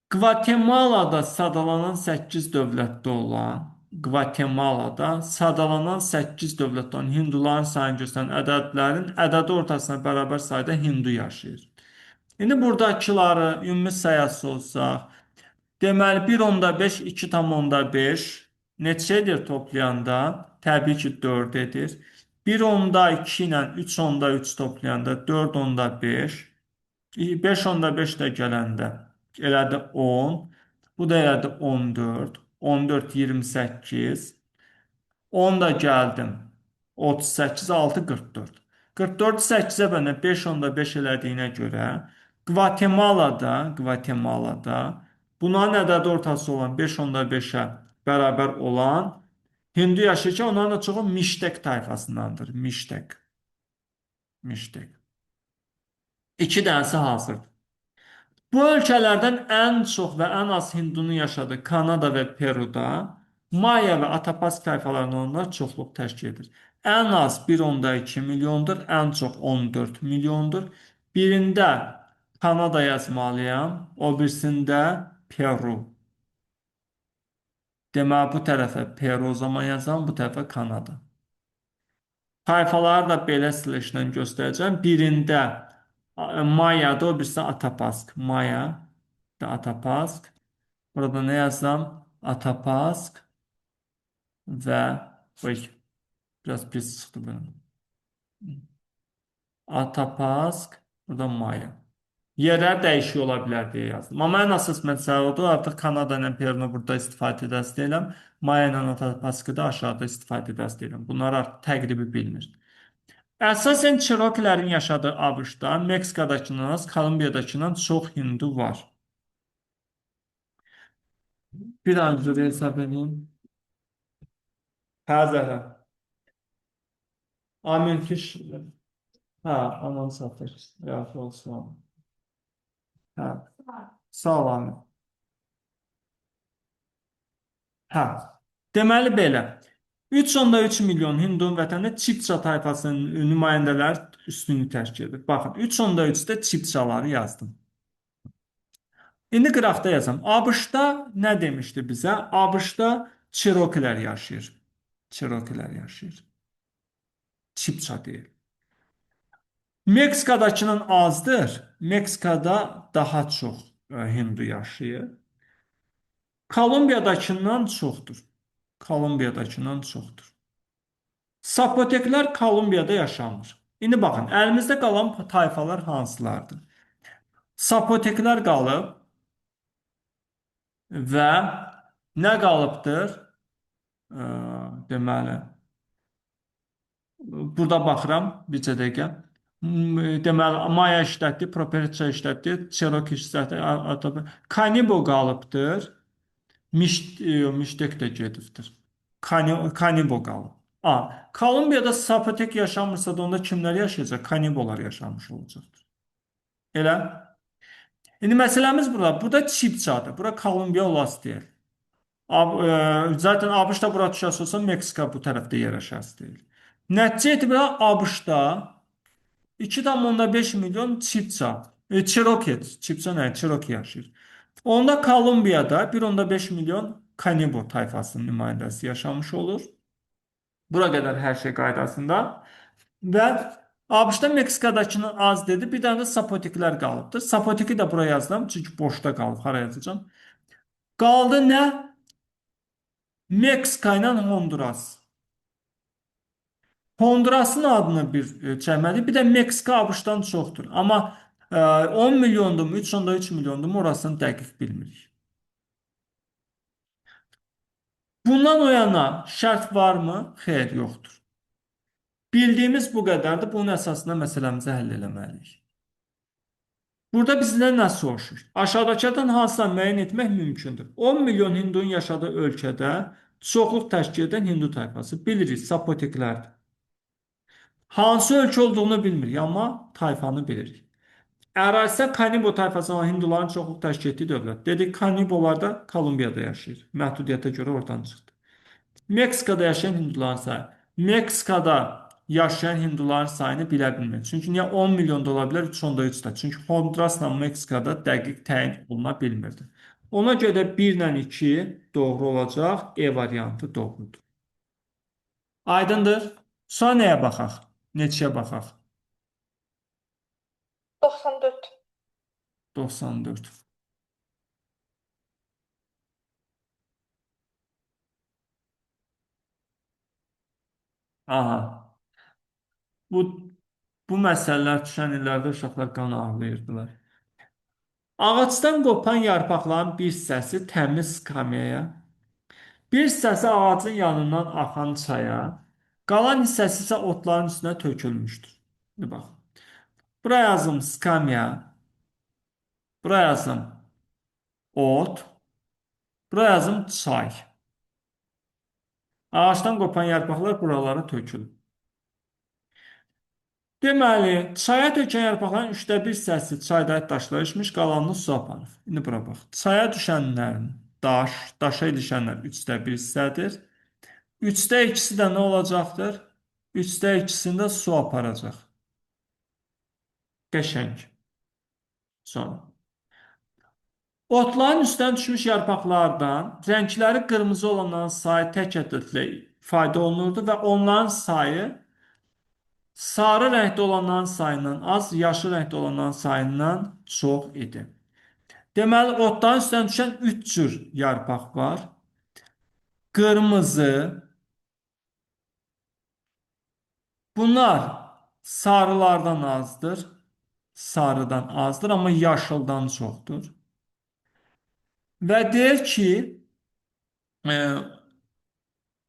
Gvatemalada sadalanan 8 dövlətdə olan Gvatemalada sadalanan 8 dövlətdə olan hinduların sayını göstərən ədədlərin ədədi ortasına bərabər sayda hindu yaşayır. İndi buradakıları ümumi sayası olsaq, deməli 1,5, 2,5 neçə edir toplayanda? Təbii ki 4 edir. 1,2 ilə 3,3 toplayanda 4,5, 5,5 də gələndə elədi 10, bu da elədi 14, 14, 28, 10 da gəldim 38, 6, 44. 44-ü 8-ə bölənə 5,5 elədiyinə görə Gvatemalada bunların ədədi ortası olan 5,5-ə bərabər olan hindu yaşayır ki, onların da çoxu Miştek tayfasındandır. Miştek. Miştek. 2 dənəsi hazırdır. Bu ölkələrdən ən çox və ən az hindunun yaşadığı Kanada və Peruda Maya və Atapask tayfalarından olanlar çoxluq təşkil edir. Ən az 1,2 milyondur, ən çox 14 milyondur. Birində Kanada yazmalıyam, o birisində Peru. Deməli, bu tərəfə Peru o zaman yazam, bu tərəfə Kanada. Tayfaları da belə slashlə göstərəcəm. Birində Maya'da, o birisi Atapask. Maya da Atapask. Burada nə yazsam? Atapask və oy, biraz pis çıxdı benim. Atapask, burada Maya. Yerlər dəyişik ola bilər deyə yazdım. Amma ən əsas məsələ odur, artıq Kanada ilə Perunu burada istifadə edəsi deyiləm. Maya ilə Atapaskı da aşağıda istifadə edəsi deyiləm. Bunlar artıq təqribi bilinir. Əsasən Çerokilərin yaşadığı ABŞ-da, Meksikadakından az, Kolumbiyadakından çox hindu var. Bir an dur hesab edeyim. Hə, Zəhra. Amin Fiş. Hə, anons atır. Yaxşı olsun. Hə. Sağ ol Amin. Hə. Deməli belə. 3,3 milyon Hindun vətənində Çipça tayfasının nümayəndələri üstünlük təşkil edir. Baxın, 3,3-də Çipçaları yazdım. İndi qıraqda yazam. ABŞ-da nə demişdi bizə? ABŞ-da Çerokilər yaşayır. Çerokilər yaşayır. Çipça deyil. Meksikadakının azdır. Meksikada daha çox Hindu yaşayır. Kolumbiyadakından çoxdur. Kolumbiyadakından çoxdur. Sapoteklər Kolumbiyada yaşamır. İndi baxın, əlimizdə qalan tayfalar hansılardır? Sapoteklər qalıb və nə qalıbdır? Deməli, burada baxıram bircə dəqiqə. Deməli, Maya işlətdi, Properça işlətdi, Cherokee işlətdi, Kanibo qalıbdır. Miştek də gedibdir. Kanibo qalıb. Kolumbiyada Sapotek yaşamırsa da onda kimlər yaşayacaq? Kanibolar yaşamış olacaqdır. Elə? İndi məsələmiz burada. Burada Çipçadır. Bura Kolumbiya olası deyil. Zaten ABŞ-da bura düşəsi olsa Meksika bu tərəfdə yerləşəsi deyil. Nəticə etibarilə ABŞ-da 2,5 milyon Çipça, Cherokee, Çipça nə? Cherokee yaşayır. Onda Kolumbiyada 1,5 milyon Kanibo tayfasının nümayəndəsi yaşamış olur. Bura qədər hər şey qaydasında. Və ABŞ-da Meksikadakının az dedi. Bir dənə də Sapoteklər qalıbdır. Sapoteki də bura yazdım. Çünki boşda qalıb. Hara yazacağam? Qaldı nə? Meksika ilə Honduras. Hondurasın adını bir çəkmədik. Bir də Meksika ABŞ-dan çoxdur. Amma 10 milyondur mu, 3,3 milyondur mu, orasını dəqiq bilmirik. Bundan o yana şərt varmı? Xeyr, yoxdur. Bildiyimiz bu qədərdir. Bunun əsasında məsələmizi həll eləməliyik. Burada bizdən nə soruşur? Aşağıdakılardan hansını müəyyən etmək mümkündür? 10 milyon hindunun yaşadığı ölkədə çoxluq təşkil edən hindu tayfası. Bilirik, Sapoteklərdir. Hansı ölkə olduğunu bilmirik, amma tayfanı bilirik. Ərazidə Kanibo tayfası olan hinduların çoxluq təşkil etdiyi dövlət. Dedik, Kanibolar da Kolumbiyada yaşayır. Məhdudiyyətə görə oradan çıxdı. Meksikada yaşayan hinduların sayı. Meksikada yaşayan hinduların sayını bilə bilmirik. Çünki niyə 10 milyon da ola bilər, 3,3 də. Çünki Hondurasla Meksikada dəqiq təyin oluna bilmirdi. Ona görə də 1 ilə 2 doğru olacaq. E variantı doğrudur. Aydındır. Sonra nəyə baxaq? Neçəyə baxaq? 94. 94. Aha. Bu məsələlər düşən illərdə uşaqlar qan ağlayırdılar. Ağacdan qopan yarpaqların bir hissəsi təmiz skamyaya, bir hissəsi ağacın yanından axan çaya, qalan hissəsi isə otların üstünə tökülmüşdür. İndi bax. Bura yazım skamya, bura yazım ot, bura yazım çay. Ağacdan qopan yarpaqlar buralara tökülür. Deməli, çaya tökən yarpaqların 1/3 hissəsi çayda daşlara ilişmiş, qalanını su aparır. İndi bura bax. Çaya düşənlərin daşa ilişənlər 1/3 hissədir. 2/3-ü də nə olacaqdır? 2/3-sini də su aparacaq. Qəşəng. Sonra. Otların üstdən düşmüş yarpaqlardan rəngləri qırmızı olanların sayı tək ədədlə ifadə olunurdu və onların sayı sarı rəngdə olanların sayından az, yaşıl rəngdə olanların sayından çox idi. Deməli, otların üstdən düşən 3 cür yarpaq var. Qırmızı. Bunlar Sarılardan azdır. Sarıdan azdır, amma yaşıldan çoxdur. Və deyir ki,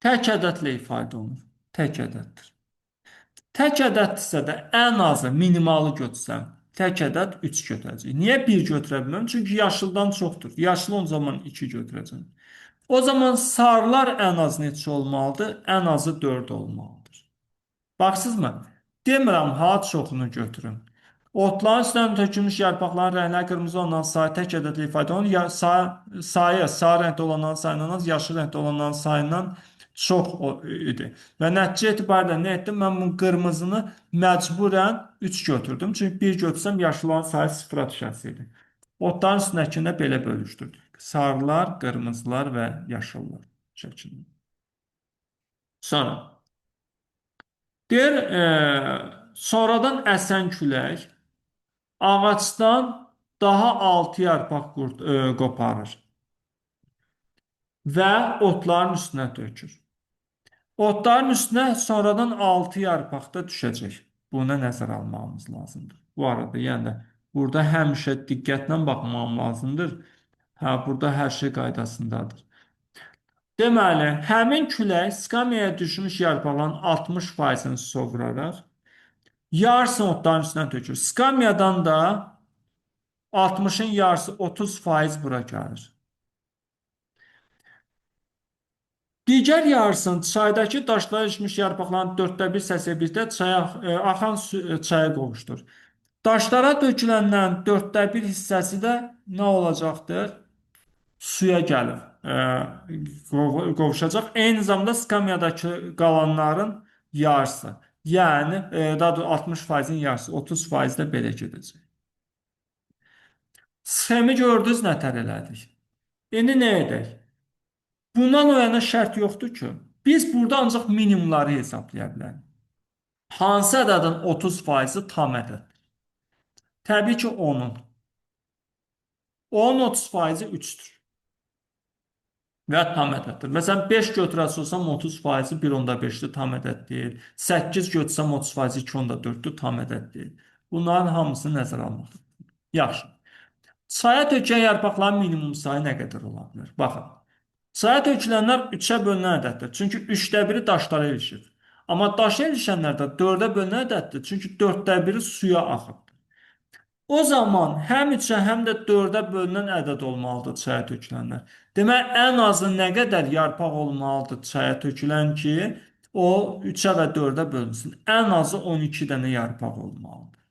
tək ədədlə ifadə olunur. Tək ədəddir. Tək ədəddirsə də ən azı, minimalı götürsəm, tək ədəd 3 götürəcək. Niyə 1 götürə bilməm? Çünki yaşıldan çoxdur. Yaşıl o zaman 2 götürəcəm. O zaman sarılar ən az neçə olmalıdır? Ən azı 4 olmalıdır. Baxsızmı? Demirəm, ha çoxunu götürün. Otların üstündən tökülmüş yarpaqların rəngləri qırmızı olandan sayı tək ədədli ifadə olunur. Sayı sarı rəngdə olanların sayından az, yaşıl rəngdə olanların sayından çox idi. Və nəticə etibarilə nə etdim? Mən bunun qırmızını məcburən 3 götürdüm. Çünki 1 götürsəm yaşılların sayı 0-a düşəsiydi. Otların üstündəkini də belə bölüşdürdük. Sarılar, qırmızılar və yaşıllar şəklində. Sonra deyir, sonradan əsən külək ağacdan daha 6 yarpaq qoparır və otların üstünə tökür. Otların üstünə sonradan 6 yarpaq da düşəcək. Buna nəzər almağımız lazımdır. Bu arada, yəni burada həmişə diqqətlə baxmağım lazımdır. Hə, burada hər şey qaydasındadır. Deməli, həmin külək skamyaya düşmüş yarpaqların 60%-ni sovraraq yarısını otların üstünə tökür. Skamyadan da 60-ın yarısı 30% bura gəlir. Digər yarısını çaydakı daşlara düşmüş yarpaqların 1/4 hissəsi birlikdə çaya, axan çaya qovuşdur. Daşlara tökülənlərin 1/4 hissəsi də nə olacaqdır? Suya gəlib qovuşacaq. Eyni zamanda skamyadakı qalanların yarısı. Yəni, daha doğrusu 60%-in yarısı, 30% də belə gedəcək. Sxemi gördünüz, nətər elədik. İndi nə edək? Bundan o yana şərt yoxdur ki, biz burada ancaq minimumları hesablaya bilərik. Hansı ədədin 30%-i tam ədəddir? Təbii ki, 10-un. 10-un 30%-i 3-dür. Və tam ədəddir. Məsələn, 5 götürəsi olsam 30%-i 1,5-dir, tam ədəd deyil. 8 götürsəm 30%-i 2,4-dür, tam ədəd deyil. Bunların hamısını nəzərə almaq. Yaxşı. Çaya tökülən yarpaqların minimum sayı nə qədər ola bilər? Baxın. Çaya tökülənlər 3-ə bölünən ədəddir. Çünki 3-də 1-i daşlara ilişir. Amma daşa ilişənlər də 4-ə bölünən ədəddir. Çünki 4-də 1-i suya axıbdır. O zaman həm 3-ə, həm də 4-ə bölünən ədəd olmalıdır çaya tökülənlər. Demək, ən azı nə qədər yarpaq olmalıdır çaya tökülən ki, o 3-ə və 4-ə bölünsün. Ən azı 12 dənə yarpaq olmalıdır.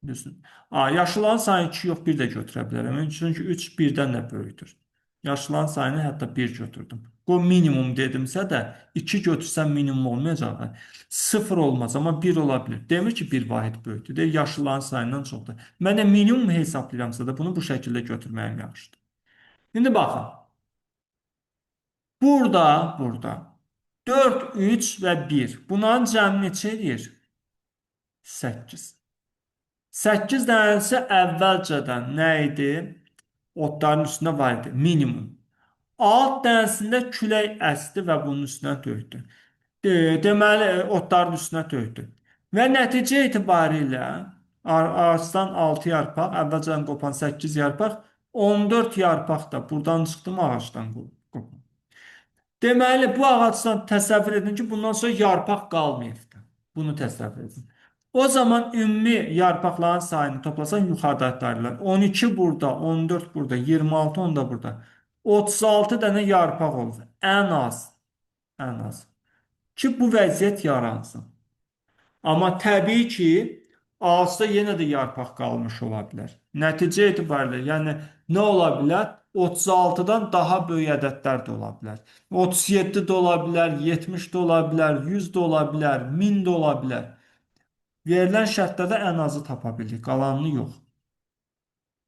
Düzdür. Yaşlıların sayını 2 yox, 1 də götürə bilərəm. Çünki 3 1-dən də böyükdür. Yaşlıların sayını hətta 1 götürdüm. Bu minimum dedimsə də 2 götürsəm minimum olmayacaq. 0 olmaz, amma 1 ola bilər. Demir ki, 1 vahid böyükdür. Deyir, yaşlıların sayından çoxdur. Mən də minimum hesablayıramsa da bunu bu şəkildə götürməyim yaxşıdır. İndi baxın. Burada 4, 3 və 1. Bunların cəmi neçə eləyir? 8. 8 dənəsi əvvəlcədən nə idi? Otların üstündə var idi. Minimum. 6 dənəsində külək əsdi və bunun üstünə tökdü. Deməli, otların üstünə tökdü. Və nəticə etibarilə ağacdan 6 yarpaq, əvvəlcədən qopan 8 yarpaq, 14 yarpaq da buradan çıxdı mı ağacdan qopan. Deməli, bu ağacdan təsəvvür edin ki, bundan sonra yarpaq qalmayıbdır. Bunu təsəvvür edin. O zaman ümumi yarpaqların sayını toplasan yuxarıda 12 burada, 14 burada, 26 onda burada. 36 dənə yarpaq olur. Ən az. Ən az. Ki, bu vəziyyət yaransın. Amma təbii ki, ağacda yenə də yarpaq qalmış ola bilər. Nəticə etibarilə, yəni nə ola bilər? 36-dan daha böyük ədədlər də ola bilər. 37 də ola bilər, 70 də ola bilər, 100 də ola bilər, 1000 də ola bilər. Verilən şərtlərdə ən azı tapa bilirik, qalanını yox.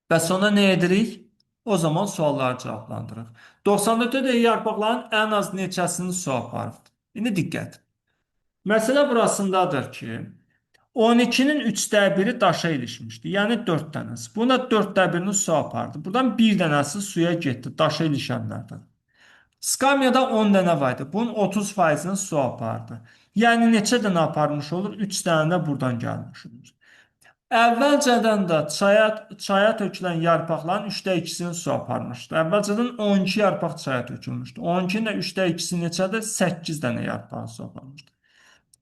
Və sonra nə edirik? O zaman sualları cavablandırırıq. 94-də də yarpaqların ən az neçəsini su aparıbdır. İndi diqqət. Məsələ burasındadır ki, 12-nin 3də 1-i daşa ilişmişdi. Yəni 4 dənəsi. Buna 4də 1-ini su apardı. Buradan 1 dənəsi suya getdi, daşa ilişənlərdən. Skamyada 10 dənə var idi. Bunun 30%-ni su apardı. Yəni neçə dənə aparmış olur? 3 dənə də buradan gəlmiş olur. Əvvəlcədən də çaya tökülən yarpaqların 3də 2-sini su aparmışdı. Əvvəlcədən 12 yarpaq çaya tökülmüşdü. 12-nin də 3də 2-si neçədir? 8 dənə yarpağı su aparmışdı.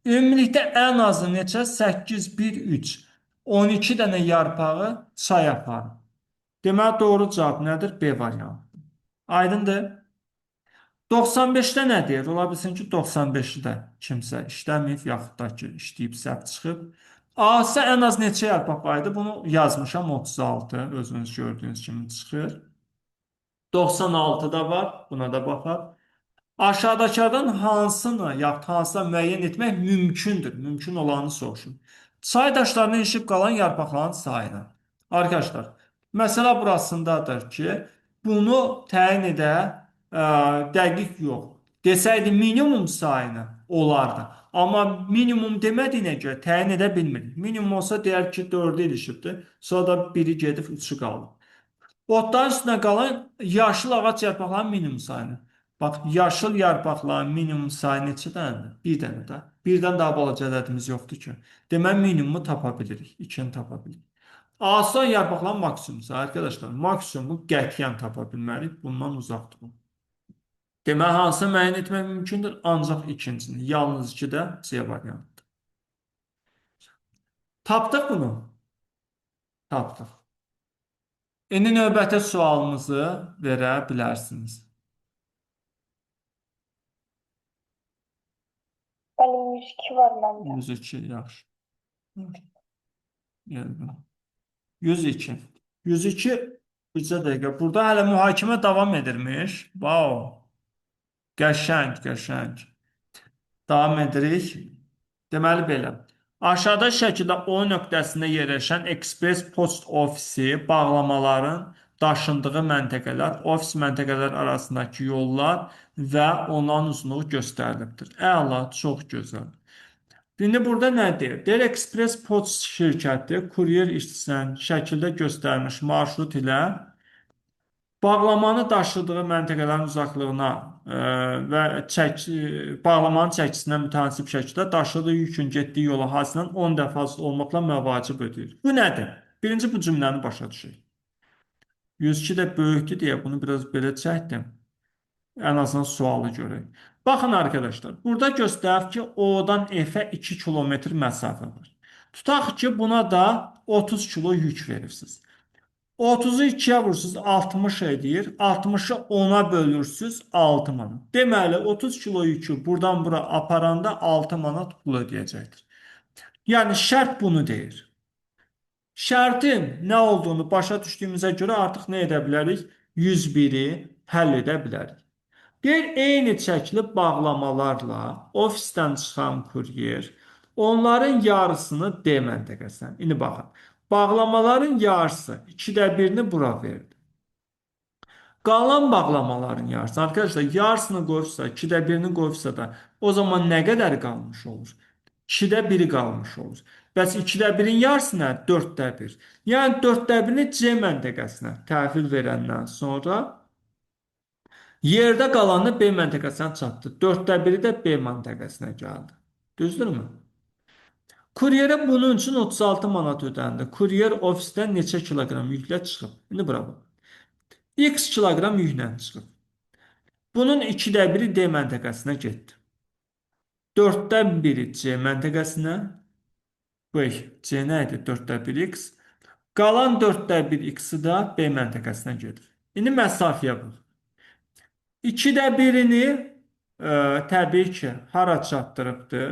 Ümumilikdə ən azı neçə? 8, 1, 3. 12 dənə yarpağı çay aparır. Deməli, doğru cavab nədir? B variantı. Aydındır? 95-də nə deyir? Ola bilsin ki, 95-i də kimsə işləməyib, yaxud da ki, işləyib səhv çıxıb. A-sı ən az neçə yarpaq var idi? Bunu yazmışam 36, özünüz gördüyünüz kimi çıxır. 96 da var, buna da baxaq. Aşağıdakılardan hansını, yaxud hansına müəyyən etmək mümkündür? Mümkün olanı soruşun. Çay daşlarına ilişib qalan yarpaqların sayını. Arkadaşlar, məsələ burasındadır ki, bunu təyin edə dəqiq yox. Desəydi minimum sayını olardı. Amma minimum demədiyinə görə təyin edə bilmirik. Minimum olsa deyər ki, 4-ü ilişibdir. Sonra da biri gedib 3-ü qalıb. Otların üstünə qalan yaşıl ağac yarpaqlarının minimum sayını. Bax, yaşıl yarpaqların minimum sayı neçə dənədir? Bir dənə də. Birdən daha balaca ədədimiz yoxdur ki. Deməli, minimumu tapa bilirik. 2-ni tapa bilirik. Asan yarpaqların maksimum sayı. Arkadaşlar, maksimumu qətiyyən tapa bilmərik. Bundan uzaq durun. Deməli, hansını müəyyən etmək mümkündür? Ancaq ikincisini. Yalnız 2 də C variantıdır. Tapdıq bunu. Tapdıq. İndi növbəti sualımızı verə bilərsiniz. Benim 102 var bende. 102, yaxşı. Gəldim. 102. 102 bircə dəqiqə. Burada hələ mühakimə davam edirmiş. Wow. Qəşəng, qəşəng. Davam edirik. Deməli belə. Aşağıda şəkildə O nöqtəsində yerləşən Ekspress Post ofisi bağlamaların daşındığı məntəqələr, ofis məntəqələr arasındakı yollar və onların uzunluğu göstərilibdir. Əla, çox gözəl. İndi burada nə deyir? Deyir, Ekspress Post şirkəti kuryer işçisinin şəkildə göstərilmiş marşrut ilə bağlamanı daşıdığı məntəqələrin uzaqlığına və bağlamanın çəkisinə mütənasib şəkildə daşıdığı yükün getdiyi yola hasilə 10 dəfə az olmaqla məvacib ödəyir. Bu nədir? Birinci bu cümləni başa düşək. 102 də böyükdür deyə bunu biraz belə çəkdim. Ən azından sualı görək. Baxın arkadaşlar, burada göstərir ki, O-dan F-ə 2 kilometr məsafə var. Tutaq ki, buna da 30 kilo yük verirsiniz. 30-u 2-yə vurursunuz, 60 edir. 60-ı 10-a bölürsünüz, 6 manat. Deməli, 30 kilo yükü buradan bura aparanda 6 manat pul ödəyəcəkdir. Yəni, şərt bunu deyir. Şərtin nə olduğunu başa düşdüyümüzə görə artıq nə edə bilərik? 101-i həll edə bilərik. Deyir, eyni çəkili bağlamalarla ofisdən çıxan kuryer onların yarısını D məntəqəsinə. İndi baxın. Bağlamaların yarısı 2də 1-ni bura verdi. Qalan bağlamaların yarısı. Arkadaşlar, yarısını qoyubsa, 2də 1-ni qoyubsa da o zaman nə qədər qalmış olur? 2də 1-i qalmış olur. Bəs 2də 1-in yarısı nə? 4də 1. Yəni 4də 1-ni C məntəqəsinə təhvil verəndən sonra yerdə qalanı B məntəqəsinə çatdı. 4də 1-i də B məntəqəsinə gəldi. Düzdürmü? Kuryerə bunun üçün 36 manat ödəndi. Kuryer ofisdən neçə kiloqram yüklə çıxıb? İndi bura bax. X kiloqram yüklə çıxıb. Bunun 2də 1-i D məntəqəsinə getdi. 4də 1-i C məntəqəsinə. Bu C nə idi? 4də 1 X. Qalan 4də 1 X-i də B məntəqəsinə gedir. İndi məsafəyə bax. 2də 1-ini təbii ki, hara çatdırıbdır?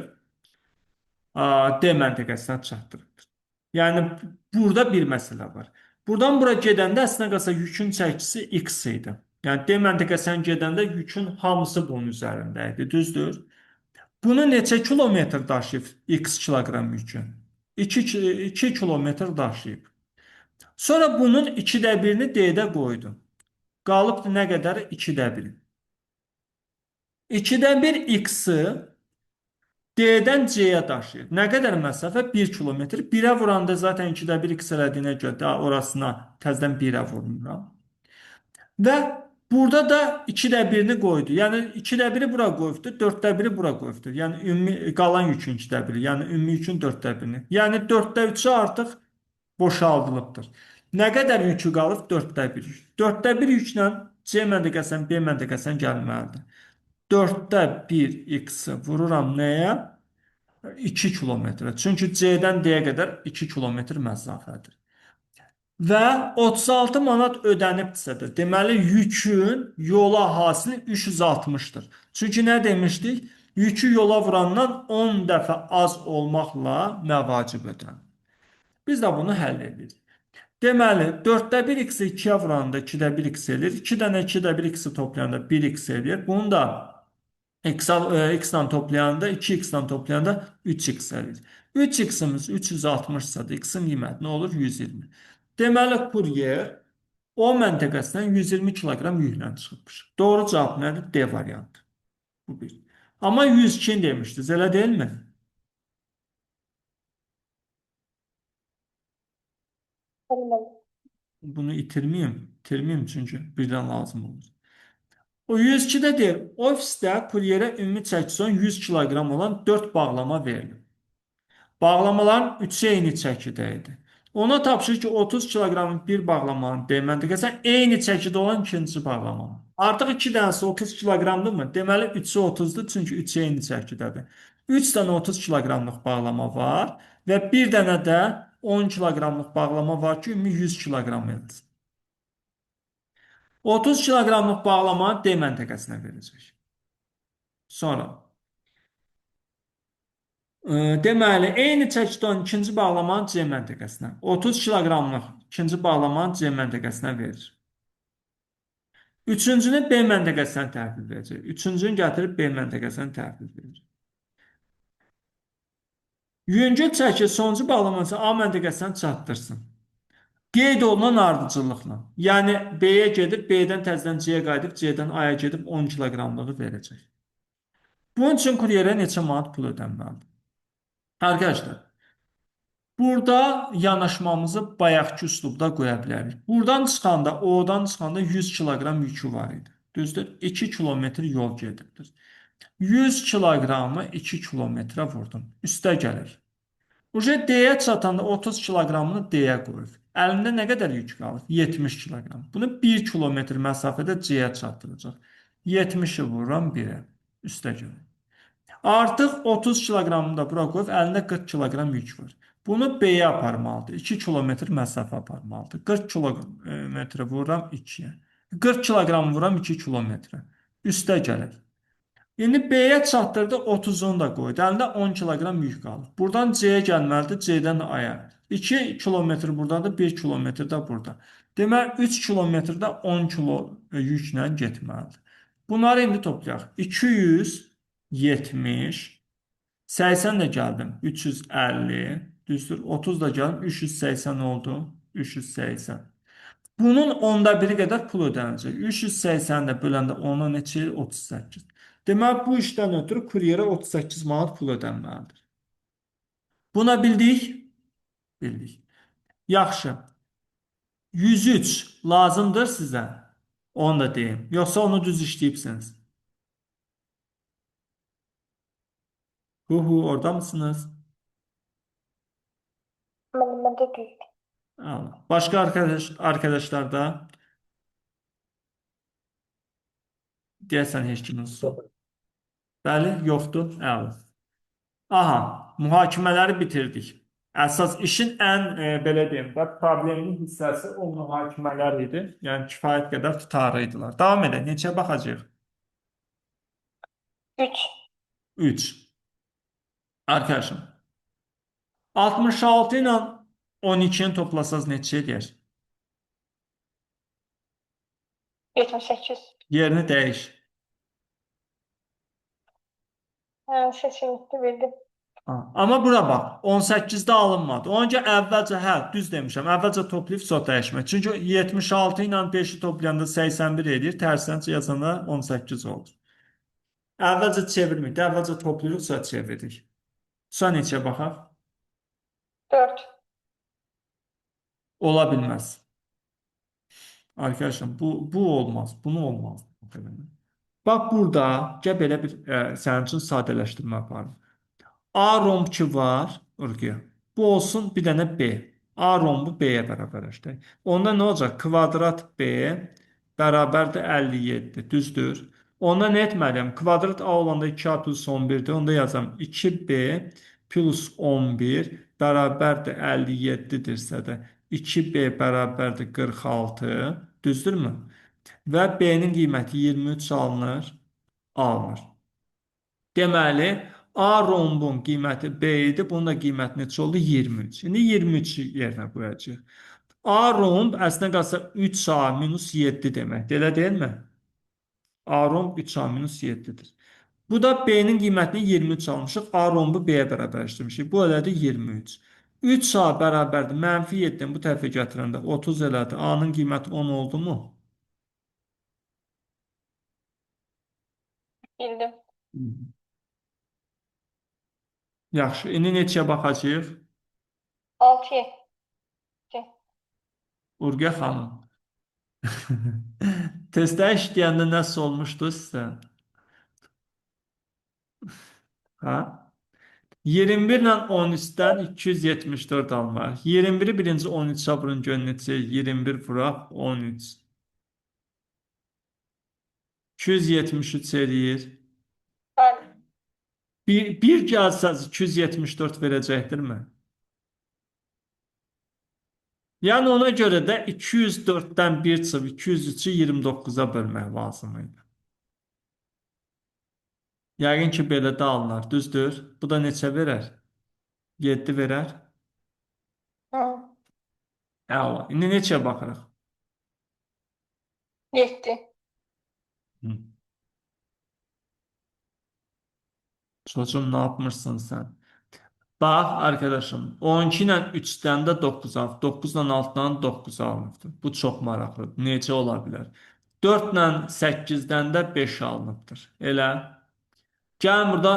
D məntəqəsinə çatdırıbdır. Yəni, burada bir məsələ var. Buradan bura gedəndə əslində qalsa yükün çəkisi X idi. Yəni, D məntəqəsinə gedəndə yükün hamısı bunun üzərində idi. Düzdür? Bunu neçə kilometr daşıyıb X kiloqram yükün? 2 kilometr daşıyıb. Sonra bunun 2də 1-ini D-də qoydum. Qalıbdır nə qədər? 2də 1. 2də 1 X-i D-dən C-yə daşıyır. Nə qədər məsafə? 1 kilometr. 1-ə vuranda zaten 2də 1 X elədiyinə görə daha orasına təzədən 1-ə vurmuram. Və Burada da 2-də 1-ni qoydu. Yəni 2-də 1-i bura qoyubdur, 4-də 1-i bura qoyubdur. Yəni ümumi qalan yükün 2-də 1-i, yəni ümumi yükün 4-də 1-ni. Yəni 4-də 3-ü artıq boşaldılıbdır. Nə qədər yükü qalıb? 4-də 1 yük. 4-də 1 yüklə C məntəqəsindən B məntəqəsinə gəlməlidir. 4-də 1 x-i vururam nəyə? 2 kilometrə. Çünki C-dən D-yə qədər 2 kilometr məsafədir. Və 36 manat ödənibdirsə də, deməli yükün yola hasili 360-dır. Çünki nə demişdik? Yükü yola vurandan 10 dəfə az olmaqla məvacib ödənilir. Biz də bunu həll edirik. Deməli, 4-də 1 x-i 2-yə vuranda 2-də 1 x eləyir. 2 dənə 2-də 1 x-i toplayanda 1 x eləyir. Bunu da x-lə toplayanda 2x-lə toplayanda 3x eləyir. 3x-imiz 360-sa da x-in qiyməti nə olur? 120. Deməli, kuryer O məntəqəsindən 120 kiloqram yüklə çıxıbmış. Doğru cavab nədir? D variantı. Bu bir. Amma 102 demişdiniz, elə deyilmi? Bəli, müəllim. Bunu itirməyim. İtirməyim çünki birdən lazım olur. O 102-də deyir, ofisdə kuryerə ümumi çəkisi 100 kiloqram olan 4 bağlama verilib. Bağlamaların 3-ü eyni çəkidə idi. Ona tapşırır ki, 30 kiloqramın bir bağlamanın D məntəqəsinə eyni çəkidə olan ikinci bağlamanı. Artıq 2 dənəsi 30 kiloqramdırmı? Deməli 3-ü 30-dur, çünki 3-ü eyni çəkidədir. 3 dənə 30 kiloqramlıq bağlama var və bir dənə də 10 kiloqramlıq bağlama var ki, ümumi 100 kiloqram edir. 30 kiloqramlıq bağlamanı D məntəqəsinə verəcək. Sonra deməli, eyni çəkidə olan ikinci bağlamanı C məntəqəsinə, 30 kiloqramlıq ikinci bağlamanı C məntəqəsinə verir. Üçüncünü B məntəqəsinə təhvil verəcək. Üçüncünü gətirib B məntəqəsinə təhvil verir. Yüngül çəki sonuncu bağlamanı A məntəqəsinə çatdırsın. Qeyd olunan ardıcıllıqla. Yəni B-yə gedib, B-dən təzədən C-yə qayıdıb, C-dən A-ya gedib 10 kiloqramlığı verəcək. Bunun üçün kuryerə neçə manat pul ödənməlidir? Arkadaşlar, burada yanaşmamızı bayaqki üslubda qoya bilərik. Buradan çıxanda, O-dan çıxanda 100 kiloqram yükü var idi. Düzdür? 2 kilometr yol gedibdir. 100 kiloqramı 2 kilometrə vurdum. Üstə gəlir. Uje D-yə çatanda 30 kiloqramını D-yə qoyub. Əlində nə qədər yük qalır? 70 kiloqram. Bunu 1 kilometr məsafədə C-yə çatdıracaq. 70-i vururam 1-ə. Üstə gəlir. Artıq 30 kiloqramını da bura qoyub, əlində 40 kiloqram yük var. Bunu B-yə aparmalıdır. 2 kilometr məsafə aparmalıdır. 40 kilometrə vururam 2-yə. 40 kiloqram vururam 2 kilometrə. Üstə gəlir. İndi B-yə çatdırdı, 30-unu da qoydu. Əlində 10 kiloqram yük qalır. Buradan C-yə gəlməlidir, C-dən A-ya. 2 kilometr buradadır, 1 kilometr də burada. Deməli, 3 kilometrdə 10 kilo yüklə getməlidir. Bunları indi toplayaq. 270, 80 də gəldim, 350, düzdür, 30 da gəldim, 380 oldu, 380. Bunun 10-da biri qədər pul ödəniləcək. 380 də böləndə 10-a neçə eləyir? 38. Deməli, bu işdən ötürü kuryerə 38 manat pul ödənməlidir. Buna bildik? Bildik. Yaxşı. 103 lazımdır sizə. Onu da deyim. Yoxsa onu düz işləyibsiniz. Hu hu, orada mısınız? Müəllim, məndə düzdür. Allah. Başqa arkadaşlar da deyəsən heç kimin yox. Bəli, yoxdur. Əla. Aha, mühakimələri bitirdik. Əsas işin ən belə deyim də problemli hissəsi o mühakimələr idi. Yəni kifayət qədər tutarlı idilər. Davam edək. Neçəyə baxacağıq? 3. 3. Arkadaşım. 66 ilə 12-ni toplasanız neçə eləyər? 78. Yerini dəyiş. Hə, seçilmişdi, bildim. Ha, amma bura bax, 18-də alınmadı. Ona görə əvvəlcə, hə, düz demişəm, əvvəlcə toplayıb sonra dəyişmək. Çünki 76 ilə 5-i toplayanda 81 eləyir, tərsinə yazanda 18 olur. Əvvəlcə çevirmirik, əvvəlcə toplayırıq, sonra çeviririk. Sonra neçəyə baxaq? 4. Ola bilməz. Arkadaşlar bu olmaz. Bunu olmaz. Bax burada gəl belə bir sənin üçün sadələşdirmə aparım. A romb ki var, Urquya. Bu olsun bir dənə B. A rombu B-yə bərabərləşdirək. Onda nə olacaq? Kvadrat B bərabərdir 57. Düzdür? Onda nə etməliyəm? Kvadrat A olanda 2A plus 11-dir. Onda yazam 2B plus 11 bərabərdir 57-dirsə də 2B bərabərdir 46. Düzdürmü? Və B-nin qiyməti 23 alınır. Alınır. Deməli, A rombun qiyməti B idi. Bunun da qiyməti neçə oldu? 23. İndi 23 yerinə qoyacağıq. A romb əslində qalsa 3A minus 7 deməkdir. Elə deyilmi? A romb 3A minus 7-dir. Bu da B-nin qiymətini 23 almışıq. A rombu B-yə bərabərləşdirmişik. Bu elədi 23. 3A bərabərdir. Mənfi 7-ni bu tərəfə gətirəndə 30 elədi. A-nın qiyməti 10 oldu mu? Bildim. Yaxşı. İndi neçəyə baxacağıq? 6 7. Urqə xanım. Testdə işləyəndə nəsə olmuşdu sizə? Ha? 21 ilə 13-dən 274 almaq. 21-i birinci 13-ə vurun görün neçə? 21 vuraq 13. 273 eləyir. Bəli. Bir gəlsəz 274 verəcəkdirmi? Yəni ona görə də 204-dən 1 çıxıb 203-ü 29-a bölmək lazım idi. Yəqin ki, belə də alınar. Düzdür? Bu da neçə verər? 7 verər. Hı. Əla. İndi neçəyə baxırıq? 7. Hı. Çocuğum nə yapmışsın sən? Bax arkadaşım, 12 ilə 3-dən də 9 alıb, 9 ilə 6-dan 9 alınıbdır. Bu çox maraqlıdır. Necə ola bilər? 4 ilə 8-dən də 5 alınıbdır. Elə. Gəlin burada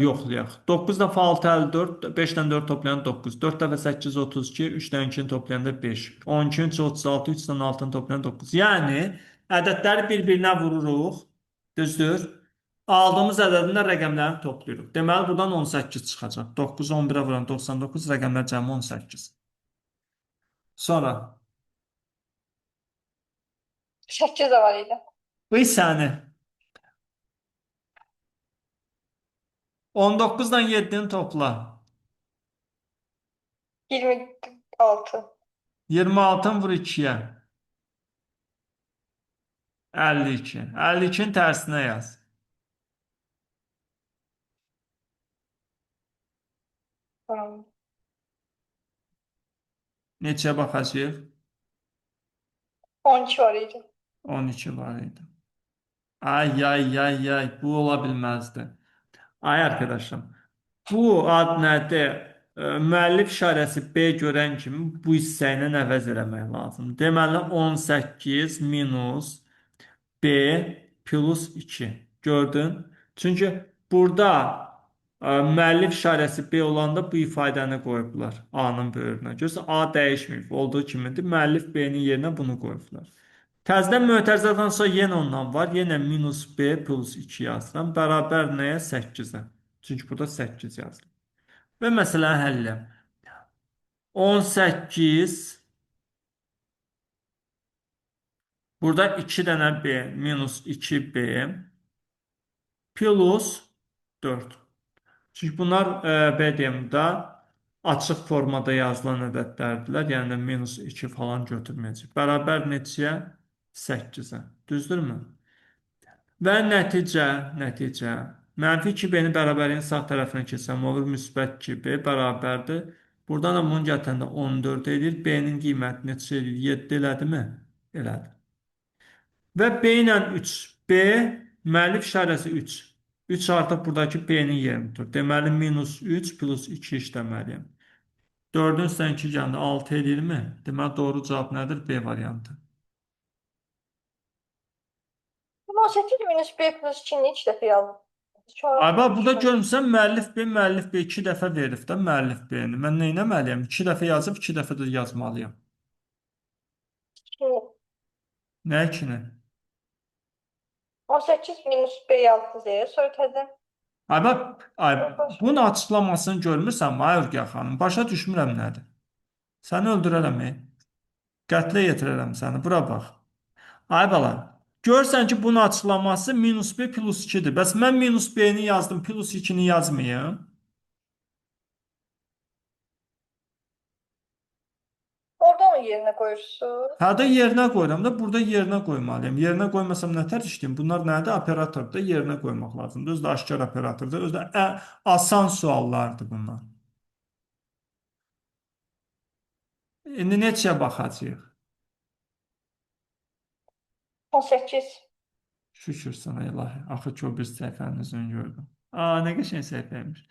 yoxlayaq. 9 dəfə 6 54, 5 ilə 4 toplayan 9, 4 dəfə 8 32, 3 ilə 2-ni toplayanda 5, 12 3 36, 3 ilə 6-nı toplayan 9. Yəni ədədləri bir-birinə vururuq. Düzdür? Aldığımız ədədin də rəqəmlərini toplayırıq. Deməli, buradan 18 çıxacaq. 9, 11-ə vuran 99, rəqəmlər cəmi 18. Sonra, 8 də var idi. bu səni. 19 ilə 7-ni topla. 26. 26-nı vur 2-yə. 52. 52-nin tərsinə yaz. Tamam. Neçəyə baxacağıq? 12 var idi. 12 var idi. Ay ay ay ay bu ola bilməzdi. Ay arkadaşım, bu ad nədir? Müəllif işarəsi B görən kimi bu hissə ilə əvəz eləmək lazım. Deməli 18 minus B plus 2. Gördün? Çünki burada müəllif işarəsi B olanda bu ifadəni qoyublar A-nın böyrünə. Görürsən, A dəyişməyib, olduğu kimidir. Müəllif B-nin yerinə bunu qoyublar. Təzədən mötərizədən sonra yenə ondan var. Yenə minus B plus 2 yazıram. Bərabər nəyə? 8-ə. Çünki burada 8 yazılır. Və məsələni həll eləyəm. 18 burada 2 dənə B minus 2B plus 4. Çünki bunlar B deyim də açıq formada yazılan ədədlərdirlər. Yəni minus 2 falan götürməyəcək. Bərabər neçəyə? 8-ə. Düzdürmü? Və nəticə. Mənfi 2B-ni bərabərliyin sağ tərəfinə keçsəm olur müsbət 2B bərabərdir. Buradan da bunu gətirəndə 14 edir. B-nin qiyməti neçə edir? 7 elədimi? Elədi. Və B ilə 3. B müəllif işarəsi 3. 3 artıq buradakı B-nin yerini tutur. Deməli, minus 3 plus 2 işləməliyəm. 4-ün üstədən 2 gələndə 6 eləyirmi? Deməli, doğru cavab nədir? B variantı. 18 minus B plus 2'ni 2 dəfə yazdım. Ay, bax, burada görmüsən, müəllif B, müəllif B 2 dəfə verib də müəllif B-ni. Mən nə etməliyəm? 2 dəfə yazıb, 2 dəfə də yazmalıyam. 2. Nə 2-ni? 18 minus B6 Z. Sonra təzədən Ay bax, ay bunun açıqlamasını görmürsən, ay Ürgə xanım? Başa düşmürəm nədir. Səni öldürərəm, ey. Qətlə yetirərəm səni. Bura bax. Ay bala, görürsən ki, bunun açıqlaması minus 1 plus 2-dir. Bəs mən minus B-ni yazdım, plus 2-ni yazmayım. Orada onu yerinə qoyursunuz. Hə də yerinə qoyuram da, burada yerinə qoymalıyam. Yerinə qoymasam nətər işləyim? Bunlar nədir? Operatordur, yerinə qoymaq lazımdır. Özü də aşkar operatordur. Özü də asan suallardır bunlar. İndi neçəyə baxacağıq? 18. Şükür sana ilahi. Axır ki, o bir səhifənin üzünü gördüm. Aa, nə qəşəng səhifəymiş.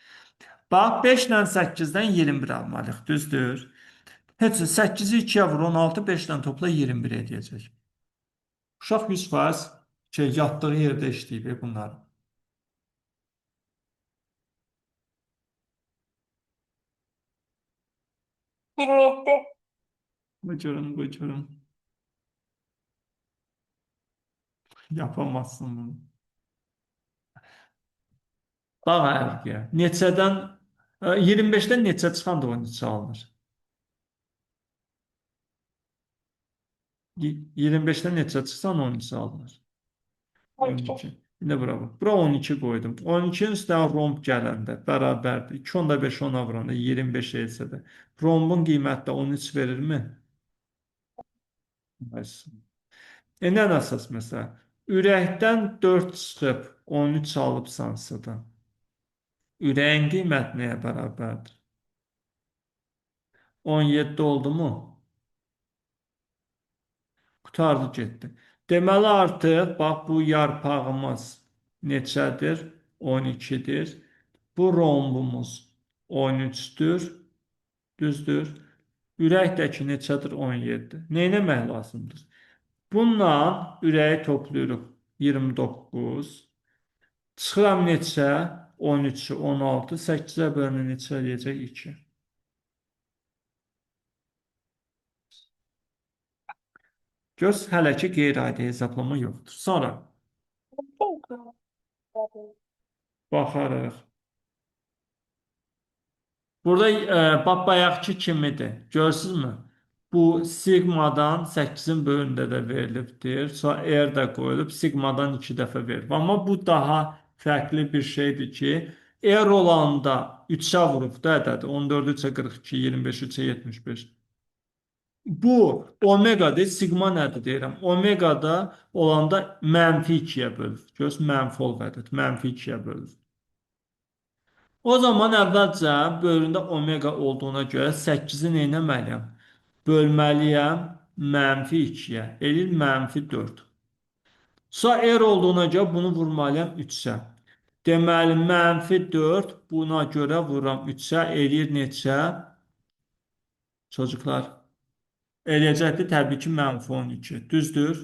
Bax, 5 ilə 8-dən 21 almalıyıq, düzdür? Heç 8-i 2-yə vur, 16, 5 ilə topla 21 eləyəcək. Uşaq 100% şey, yatdığı yerdə işləyib bunları. 27. Qoy görüm, qoy görüm. Yapamazsın bunu. Bax, Ərgiyə. Neçədən, 25-dən neçə çıxanda 13 alınır? 25-dən neçə çıxsan 13 alınır? 12. 12. İndi bura bax. Bura 12 qoydum. 12-nin üstünə romb gələndə bərabərdir. 2.5 ona vuranda 25 etsə də. Rombun qiyməti də 13 verirmi? İndi ən əsas məsələ. Ürəkdən 4 çıxıb 13 alıbsansa da. Ürəyin qiyməti nəyə bərabərdir? 17 oldu mu? Qurtardı getdi. Deməli artıq bax bu yarpağımız neçədir? 12-dir. Bu rombumuz 13-dür. Düzdür. Ürəkdəki neçədir? 17. Nə etmək lazımdır? Bununla ürəyi toplayırıq. 29. Çıxıram neçə? 13-ü 16. 8-ə bölənə neçə eləyəcək? 2. Göz, hələ ki qeyri-adi hesablama yoxdur. Sonra baxarıq. Burada bax bayaqki kimidir. Görürsünüzmü? Bu sigmadan 8-in böyündə də verilibdir. Sonra R də qoyulub, sigmadan 2 dəfə verilib. Amma bu daha fərqli bir şeydir ki, R olanda 3-ə vurub da ədədi. 14-ü 3-ə 42, 25-i 3-ə 75. Bu omeqadır, sigma nədir deyirəm. Omegada olanda mənfi 2-yə bölür. Görürsünüz, mənfi olub ədəd, mənfi 2-yə bölür. O zaman əvvəlcə böyründə omega olduğuna görə 8-i nə etməliyəm? Bölməliyəm mənfi 2-yə. Eləyir mənfi 4. Sonra R olduğuna görə bunu vurmalıyam 3-ə. Deməli, mənfi 4 buna görə vururam 3-ə. Eləyir neçə? Çocuklar, eləyəcəkdir təbii ki, mənfi 12. Düzdür?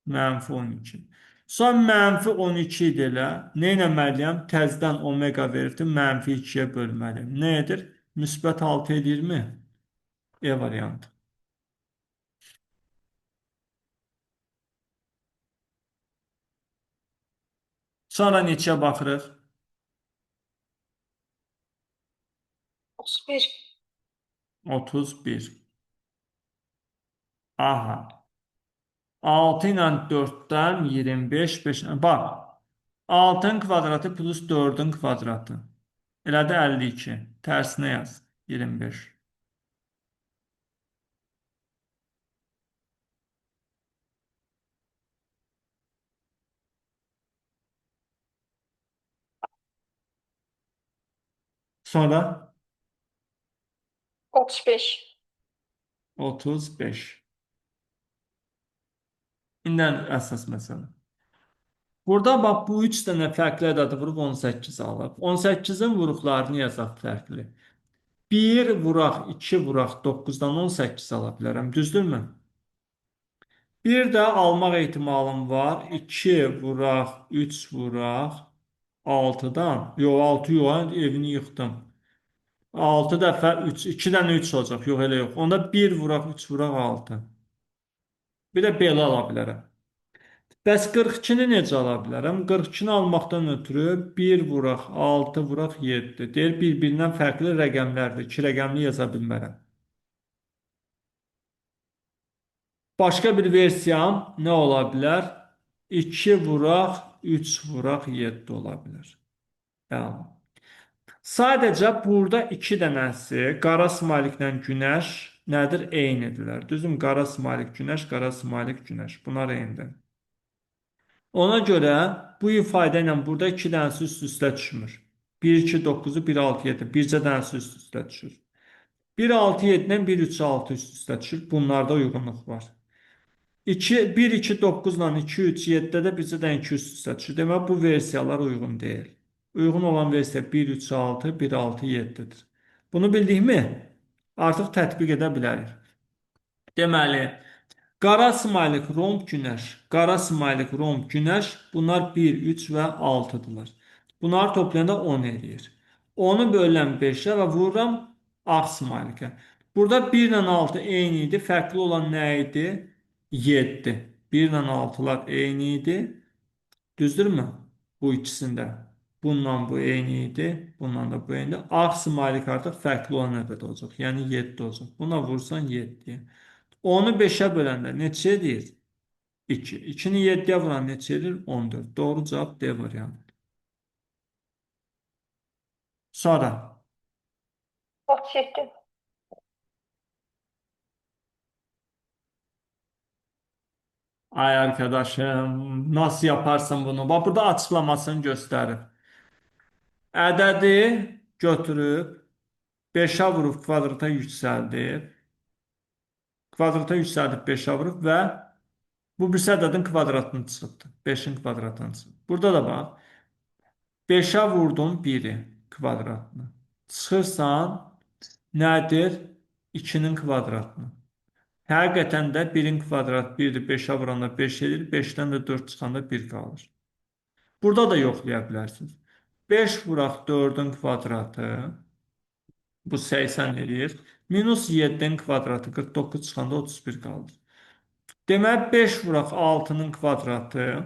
Mənfi 12. Sonra mənfi 12 idi elə. Nə etməliyəm? Təzdən omega verirdim, mənfi 2-yə bölməliyəm. Nə edir? Müsbət 6 edirmi? E variantı. Sonra neçəyə baxırıq? 31. 31. Aha. 6 ilə 4-dən 25, 5. Bax, 6-ın kvadratı plus 4-ün kvadratı. Elədir 52. Tərsinə yaz. 25. Sonra 35. 35. İndi ən əsas məsələ. Burada bax bu 3 dənə fərqli ədədi vurub 18 alıb. 18-in vuruqlarını yazaq fərqli. 1 vuraq, 2 vuraq, 9-dan 18 ala bilərəm. Düzdürmü? Bir də almaq ehtimalım var. 2 vuraq, 3 vuraq, 6-dan. Yox, 6 yox, evini yıxdım. 6 dəfə 3, 2 dənə 3 olacaq. Yox, elə yox. Onda 1 vuraq, 3 vuraq, 6. Bir də belə ala bilərəm. Bəs 42-ni necə ala bilərəm? 42-ni almaqdan ötürü 1 vuraq 6 vuraq 7. Deyir, bir-birindən fərqli rəqəmlərdir. 2 rəqəmli yaza bilmərəm. Başqa bir versiyam nə ola bilər? 2 vuraq 3 vuraq 7 ola bilər. Yəni. Sadəcə burada 2 dənəsi qara smayliklə günəş nədir? Eynidirlər. Düzdürmü? Qara smaylik günəş, qara smaylik günəş. Bunlar eynidir. Ona görə bu ifadə ilə burada 2 dənəsi üst-üstə düşmür. 1, 2, 9-u 1, 6, 7. Bircə dənəsi üst-üstə düşür. 1, 6, 7-dən 1, 3, 6 üst-üstə düşür. Bunlarda uyğunluq var. 2, 1, 2, 9 ilə 2, 3, 7-də də bircə dənə 2 üst-üstə düşür. Demək, bu versiyalar uyğun deyil. Uyğun olan versiya 1, 3, 6, 1, 6, 7-dir. Bunu bildikmi? Artıq tətbiq edə bilərik. Deməli, qara smaylik romb günəş, qara smaylik romb günəş, bunlar 1, 3 və 6-dırlar. Bunları toplayanda 10 eləyir. 10-u bölürəm 5-ə və vururam ağ smaylikə. Burada 1 ilə 6 eyni idi. Fərqli olan nə idi? 7. 1 ilə 6-lar eyni idi. Düzdürmü? Bu ikisində. Bununla bu eyni idi. Bununla da bu eyni. Ağ smaylik artıq fərqli olan ədəd olacaq. Yəni 7 olacaq. Buna vursan 7-yə. 10-u 5-ə böləndə neçə edir? 2. 2-ni 7-yə vuran neçə edir? 14. Doğru cavab D variantı. Sonra. 37. Ay arkadaşım, nasıl yaparsın bunu? Bax, burada açıqlamasını göstərir. Ədədi götürüb 5-ə vurub kvadrata yüksəldib. Kvadrata yüksəldib 5-ə vurub və bu birisi ədədin kvadratını çıxıbdır. 5-in kvadratını çıxıb. Burada da bax. 5-ə vurdum 1-i kvadratını. Çıxırsan nədir? 2-nin kvadratını. Həqiqətən də 1-in kvadrat 1-dir. 5-ə vuranda 5 edir. 5-dən də 4 çıxanda 1 qalır. Burada da yoxlaya bilərsiniz. 5 vuraq 4-ün kvadratı. Bu 80 eləyir. Minus 7-nin kvadratı 49 çıxanda 31 qalır. Deməli 5 vuraq 6-nın kvadratı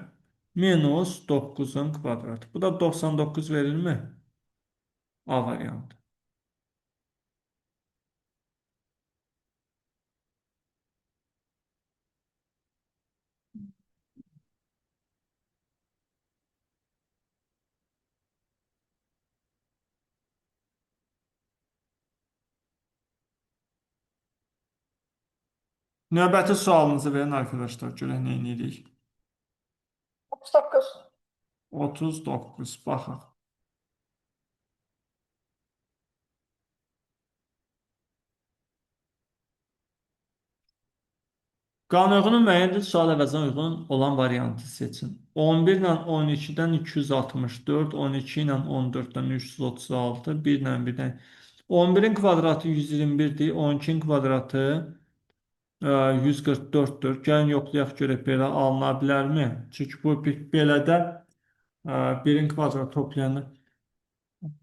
minus 9-un kvadratı. Bu da 99 verirmi? A variantı. Növbəti sualınızı verin arkadaşlar. Görək nə edirik. 39. 39. Baxaq. Qanuyğunun müəyyən sual əvəzinə uyğun olan variantı seçin. 11 ilə 12-dən 264, 12 ilə 14-dən 336, 1 ilə 1-dən 11-in kvadratı 121-dir, 12-in kvadratı 144-dür. Gəlin yoxlayaq görək belə alına bilərmi? Çünki bu belə də 1-in kvadratı toplayanda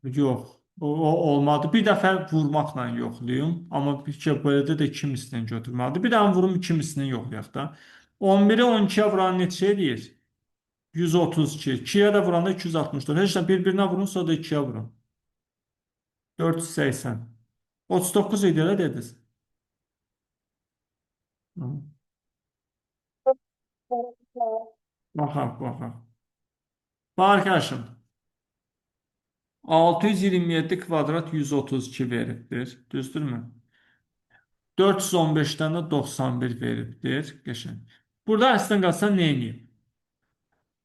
yox. O olmadı. Bir dəfə vurmaqla yoxlayım. Amma bir ki, belə də 2 mislini götürməlidir. Bir dənə vurum 2 mislini yoxlayaq da. 11-i 12-yə vuran neçə eləyir? 132. 2-yə də vuranda 264. Heç nə bir-birinə vurun, sonra da 2-yə vurun. 480. 39 idi elə dediniz. Baxaq, baxaq. Bax arkadaşım. 627 kvadrat 132 veribdir. Düzdürmü? 415-dən də 91 veribdir. Qəşəng. Burada əslində qalsa nə edeyim?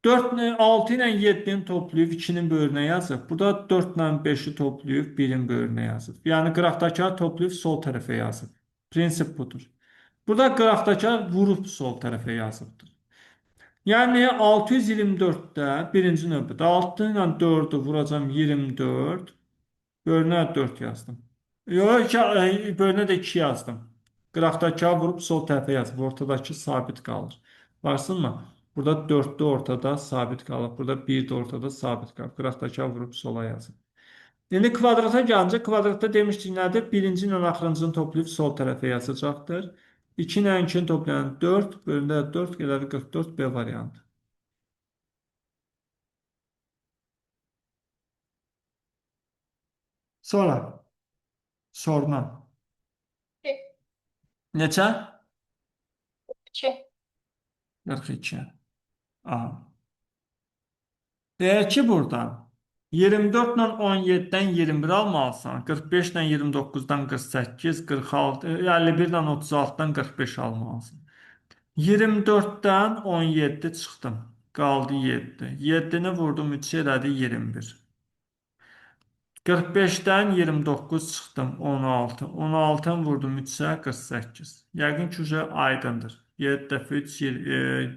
4 ilə 6 ilə 7-ni toplayıb 2-nin böyrünə yazıb. Burada 4 ilə 5-i toplayıb 1-in böyrünə yazıb. Yəni qıraqdakıları toplayıb sol tərəfə yazıb. Prinsip budur. Burada qıraqdakılar vurub sol tərəfə yazıbdır. Yəni 624-də birinci növbədə 6 ilə 4-ü vuracam 24. Bölünə 4 yazdım. Yox, bölünə də 2 yazdım. Qıraqdakı vurub sol tərəfə yazıb. Ortadakı sabit qalır. Varsınmı? Burada 4-də ortada sabit qalır. Burada 1-də ortada sabit qalır. Qıraqdakı vurub sola yazıb. İndi kvadrata gəlincə, kvadratda demişdik nədir? Birinci ilə axırıncını toplayıb sol tərəfə yazacaqdır. 2 ilə 2-ni toplayan 4, bölündə 4 elədi 44 B variantı. Sonra, sorunan. 2. Neçə? 2. 42. Aha. Deyək ki, burada 24 ilə 17-dən 21 almalısan, 45 ilə 29-dan 48, 46, 51 ilə 36-dan 45 almalısan. 24-dən 17 çıxdım. Qaldı 7. 7-ni vurdum 3 elədi 21. 45-dən 29 çıxdım 16. 16-nı vurdum 3-ə 48. Yəqin ki, aydındır. 7 dəfə 3,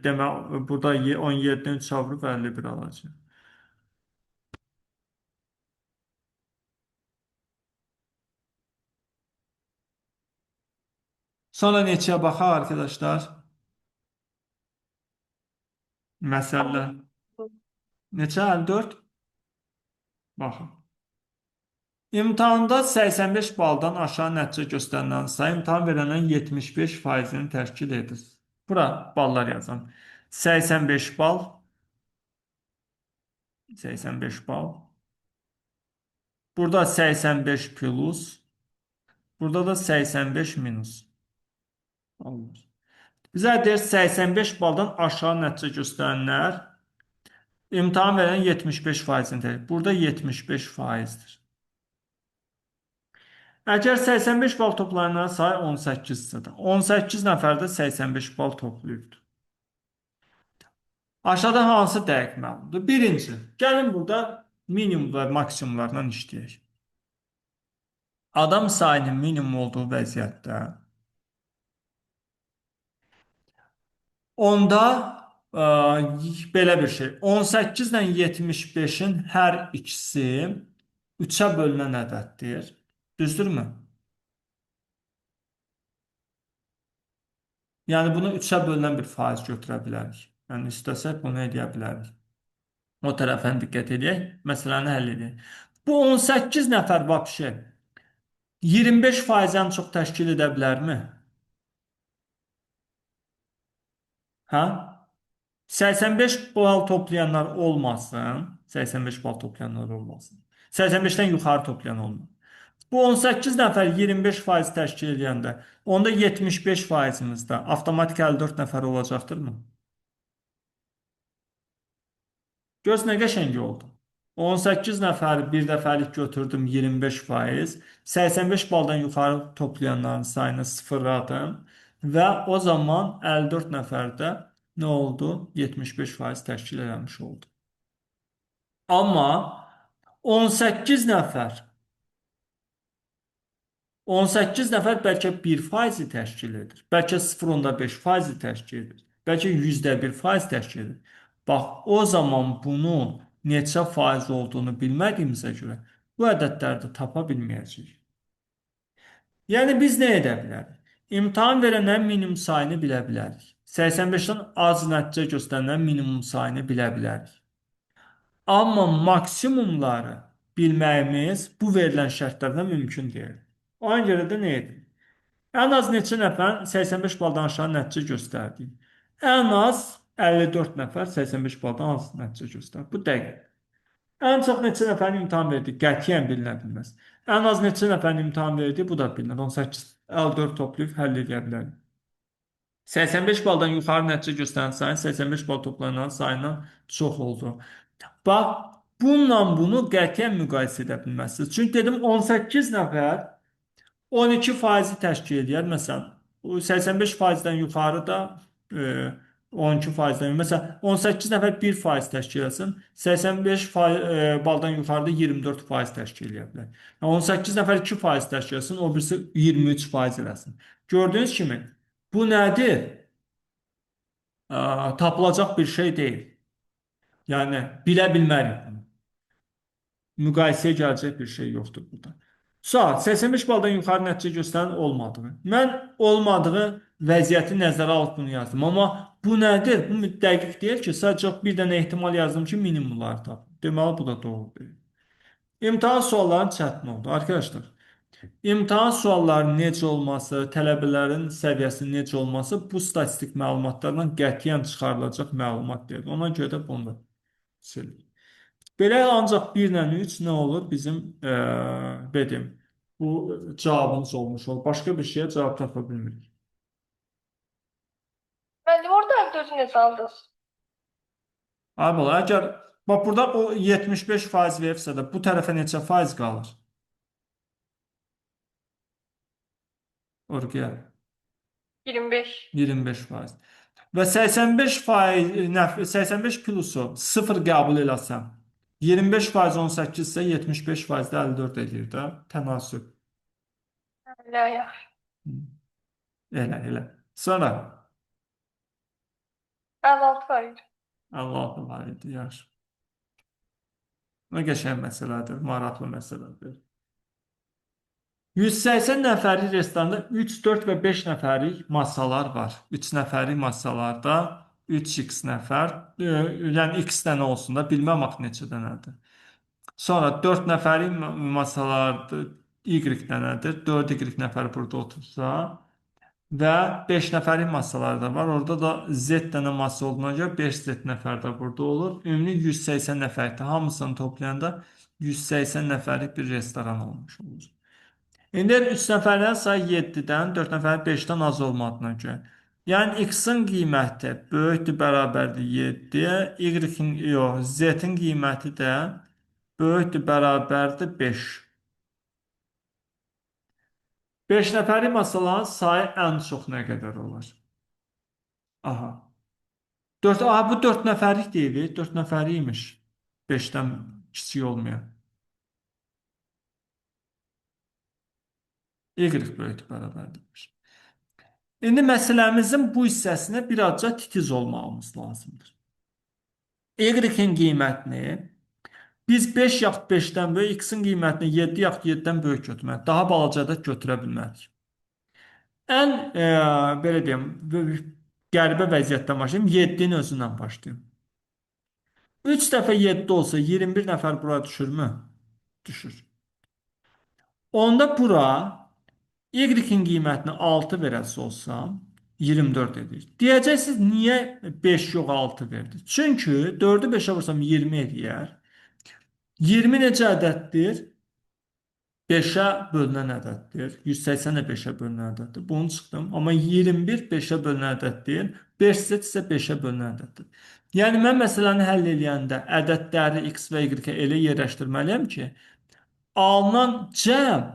demək, burada 17-dən 3 vurub 51 alacaq. Sonra neçəyə baxaq arkadaşlar? Məsələ. Neçə? 54? Baxın. İmtahanda 85 baldan aşağı nəticə göstərilən sayı imtahan verənlərin 75%-ni təşkil edir. Bura ballar yazın. 85 bal. 85 bal. Burada 85 plus. Burada da 85 minus. Olmur. Bizə deyir 85 baldan aşağı nəticə göstərənlər imtahan verən 75%-ni təşkil edir. Burada 75%-dir. Əgər 85 bal toplayanların sayı 18-dir. 18 nəfər də 85 bal toplayıbdır. Aşağıda hansı dəqiq məlumdur? Birinci, gəlin burada minimum və maksimumlarla işləyək. Adam sayının minimum olduğu vəziyyətdə onda belə bir şey, 18 ilə 75-in hər ikisi 3-ə bölünən ədəddir. Düzdürmü? Yəni bunu 3-ə bölünən bir faiz götürə bilərik. Yəni istəsək bunu eləyə bilərik. O tərəfə diqqət edək, məsələni həll edək. Bu 18 nəfər vəbşə 25%-dən çox təşkil edə bilərmi? Hə? 85 bal toplayanlar olmasın. 85 bal toplayanlar olmasın. 85-dən yuxarı toplayan olmasın. Bu 18 nəfər 25% təşkil edəndə, onda 75%-imiz də avtomatik 54 nəfər olacaqdırmı? Göz nə qəşəng oldu. 18 nəfəri bir dəfəlik götürdüm 25%, 85 baldan yuxarı toplayanların sayını sıfırladım və o zaman 54 nəfərdə nə oldu? 75% təşkil eləmiş oldu. Amma 18 nəfər 18 nəfər bəlkə 1% təşkil edir. Bəlkə 0,5% təşkil edir. Bəlkə 1% təşkil edir. Bax, o zaman bunun neçə faiz olduğunu bilmədiyimizə görə bu ədədləri də tapa bilməyəcəyik. Yəni, biz nə edə bilərik? İmtahan verənlərin minimum sayını bilə bilərik. 85-dən az nəticə göstərənlərin minimum sayını bilə bilərik. Amma maksimumları bilməyimiz bu verilən şərtlərdə mümkün deyil. Ona görə də nə edir? Ən az neçə nəfər 85 baldan aşağı nəticə göstərdi? Ən az 54 nəfər 85 baldan az nəticə göstərdi. Bu dəqiq. Ən çox neçə nəfərin imtahan verdi? Qətiyyən bilinə bilməz. Ən az neçə nəfərin imtahan verdi? Bu da bilinir. 18, 54 toplayıb həll edə bilərik. 85 baldan yuxarı nəticə göstərən sayın 85 bal toplanan sayından çox oldu. Bax, bununla bunu qətiyyən müqayisə edə bilməzsiniz. Çünki dedim 18 nəfər 12% təşkil edir. Məsələn, 85%-dən yuxarı da 12%-dən. Məsələn, 18 nəfər 1% təşkil etsin, 85 baldan yuxarıda 24% təşkil edə bilər. Yəni, 18 nəfər 2% təşkil etsin, o birisi 23% eləsin. Gördüyünüz kimi, bu nədir? Tapılacaq bir şey deyil. Yəni, bilə bilmərik bunu. Müqayisəyə gələcək bir şey yoxdur burada. Sual, 85 baldan yuxarı nəticə göstərən olmadığı. Mən olmadığı vəziyyəti nəzərə alıb bunu yazdım. Amma bu nədir? Bu dəqiq deyil ki, sadəcə bir dənə ehtimal yazdım ki, minimumları tapın. Deməli, bu da doğru deyil. İmtahan suallarının çətin oldu. Arkadaşlar, İmtahan suallarının necə olması, tələbələrin səviyyəsinin necə olması bu statistik məlumatlardan qətiyyən çıxarılacaq məlumat deyil. Ona görə də bunu da silirik. Belə ancaq 1 ilə 3 nə olur? Bizim dedim, bu cavabımız olmuş olur. Başqa bir şeyə cavab tapa bilmirik. Müəllim, orada 54-ü necə aldınız? Ay bala, əgər bax burada o 75% veribsə də bu tərəfə neçə faiz qalır? Orqaya 25. 25%. Və 85% 85 plusu 0 qəbul eləsəm 25% 18 isə 75% də 54 eləyir də tənasüb. Elə, yaxşı. Elə, elə. Sonra 56 var idi. 56 var idi, yaxşı. Nə qəşəng məsələdir, maraqlı məsələdir. 180 nəfərlik restoranda 3, 4 və 5 nəfərlik masalar var. 3 nəfərlik masalarda 3x nəfər, yəni x dənə olsun da, bilməm axı neçə dənədir. Sonra 4 nəfərlik masalarda y dənədir. 4y nəfər burada otursa və 5 nəfərlik masalar da var. Orada da z dənə masa olduğuna görə 5z nəfər də burada olur. Ümumi 180 nəfərlikdir. Hamısını toplayanda 180 nəfərlik bir restoran olmuş olur. İndi 3 nəfərlərin sayı 7-dən, 4 nəfərin 5-dən az olmadığına görə. Yəni x-in qiyməti böyükdür, bərabərdir 7-yə, y-in, yox, z-in qiyməti də böyükdür, bərabərdir 5. 5 nəfərlik masaların sayı ən çox nə qədər olar? Aha. 4, aha, bu 4 nəfərlik deyil, 4 nəfərlik imiş. 5-dən kiçik olmayan. Y böyükdür, bərabərdir. İndi məsələmizin bu hissəsinə birazca titiz olmağımız lazımdır. Y-in qiymətini biz 5 yaxud 5-dən böyük, x-in qiymətini 7 yaxud 7-dən böyük götürməliyik. Daha balaca ədəd götürə bilmərik. Ən, belə deyim, qəribə vəziyyətdən başlayayım. 7-nin özündən başlayayım. 3 dəfə 7 olsa 21 nəfər bura düşürmü? Düşür. Onda bura y-in qiymətini 6 verəsi olsam 24 edir. Deyəcəksiniz, niyə 5 yox 6 verdi? Çünki 4-ü 5-ə vursam 20 eləyər. 20 necə ədəddir? 5-ə bölünən ədəddir. 180 də 5-ə bölünən ədəddir. Bunu çıxdım. Amma 21 5-ə bölünən ədəd deyil. 5 z isə 5-ə bölünən ədəddir. Yəni mən məsələni həll eləyəndə ədədləri x və y-ə elə yerləşdirməliyəm ki, alınan cəm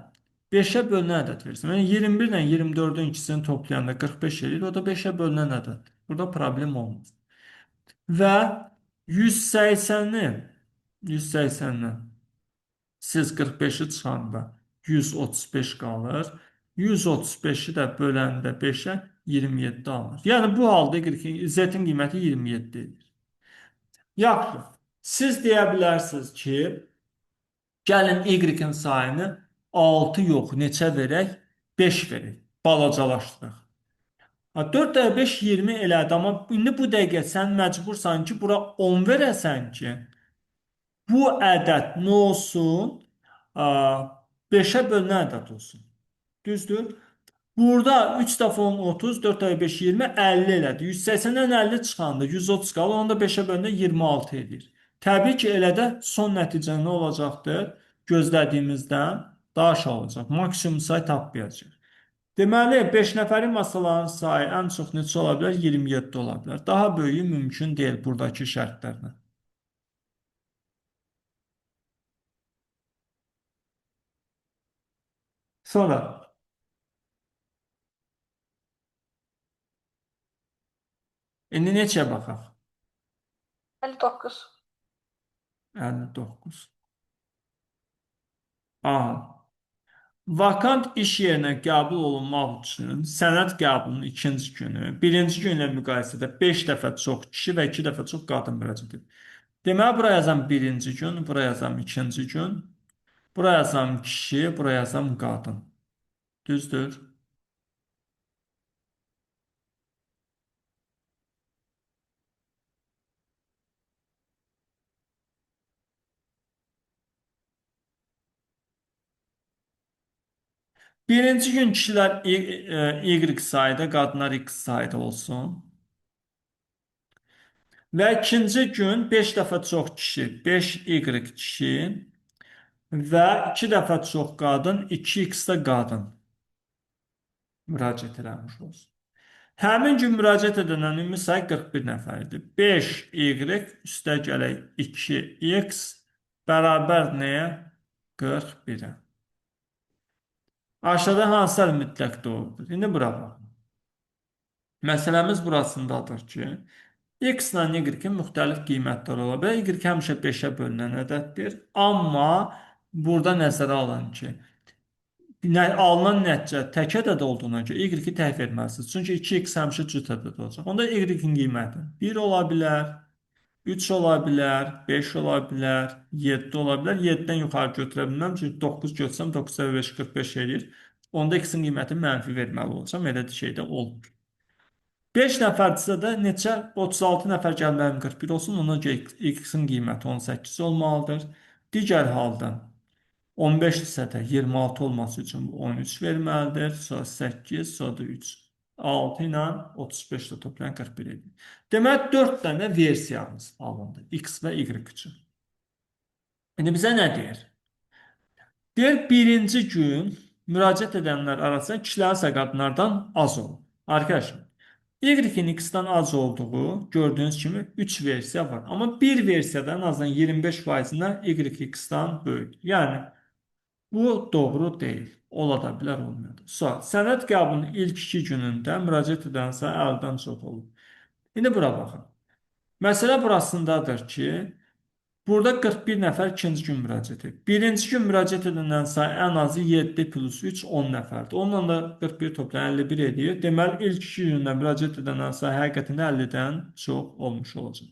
5-ə bölünən ədəd versin. Yəni 21 ilə 24-ün ikisini toplayanda 45 eləyir. O da 5-ə bölünən ədəddir. Burada problem olmaz. Və 180-i 180-dən siz 45-i çıxanda 135 qalır. 135-i də böləndə 5-ə 27 alınır. Yəni bu halda z-in qiyməti 27 edir. Yaxşı. Siz deyə bilərsiniz ki, gəlin y-in sayını 6 yox, neçə verək? 5 verək. Balacalaşdıraq. Ha, 4 dəfə 5 20 elədi, amma indi bu dəqiqə sən məcbursan ki, bura 10 verəsən ki, bu ədəd nə olsun? 5-ə bölünən ədəd olsun. Düzdür? Burada 3 dəfə 10 30, 4 dəfə 5 20, 50 elədi. 180-dən 50 çıxanda 130 qalır, onu da 5-ə böləndə 26 edir. Təbii ki, elə də son nəticə nə olacaqdır? Gözlədiyimizdən daha aşağı olacaq. Maksimum say tapmayacaq. Deməli, 5 nəfərin masaların sayı ən çox neçə ola bilər? 27 ola bilər. Daha böyüyü mümkün deyil buradakı şərtlərlə. Sonra indi neçəyə baxaq? 59. 59. Aha. Vakant iş yerinə qəbul olunmaq üçün sənəd qəbulunun ikinci günü, birinci günlə müqayisədə 5 dəfə çox kişi və 2 dəfə çox qadın müraciət edib. Deməli, bura yazam birinci gün, bura yazam ikinci gün, bura yazam kişi, bura yazam qadın. Düzdür? Birinci gün kişilər Y sayda, qadınlar X sayda olsun. Və ikinci gün 5 dəfə çox kişi, 5Y kişi və 2 dəfə çox qadın, 2X də qadın müraciət eləmiş olsun. Həmin gün müraciət edənlərin ümumi sayı 41 nəfər idi. 5Y üstə gələk 2X bərabər nəyə? 41-ə. Aşağıda hansılar mütləq doğrudur? İndi bura baxın. Məsələmiz burasındadır ki, X ilə Y-in müxtəlif qiymətləri ola bilər. Y həmişə 5-ə bölünən ədəddir. Amma burada nəzərə alın ki, alınan nəticə tək ədəd olduğuna görə Y-i tək verməlisiniz. Çünki 2x həmişə cüt ədəd olacaq. Onda Y-in qiyməti 1 ola bilər, 3 ola bilər, 5 ola bilər, 7 ola bilər. 7-dən yuxarı götürə bilməm. Çünki 9 götürsəm 9 dəfə 5 45 eləyir. Onda x-in qiymətini mənfi verməli olacağam. Elə şey də olmur. 5 nəfərdirsə də neçə? 36 nəfər gəlməyim 41 olsun. Ona görə x-in qiyməti 18 olmalıdır. Digər halda 15-dirsə də 26 olması üçün 13 verməlidir. Sonra 8, sonra da 3. 6 ilə 35 də toplayan 41 edir. Deməli 4 dənə versiyamız alındı. X və Y üçün. İndi bizə nə deyir? Deyir, birinci gün müraciət edənlər arasında kişilərin sayı qadınlardan az olur. Arkadaşlar, Y-in X-dən az olduğu gördüyünüz kimi 3 versiya var. Amma bir versiyada ən azından 25%-ində Y X-dən böyükdür. Yəni, bu doğru deyil. Ola da bilər, olmaya da. Sual, sənəd qəbulunun ilk 2 günündə müraciət edən sayı 50-dən çox olub. İndi bura baxın. Məsələ burasındadır ki, burada 41 nəfər ikinci gün müraciət edib. Birinci gün müraciət edənlərin sayı ən azı 7 plus 3, 10 nəfərdir. Onunla da 41 toplayan 51 edir. Deməli, ilk 2 gündə müraciət edənlərin sayı həqiqətən də 50-dən çox olmuş olacaq.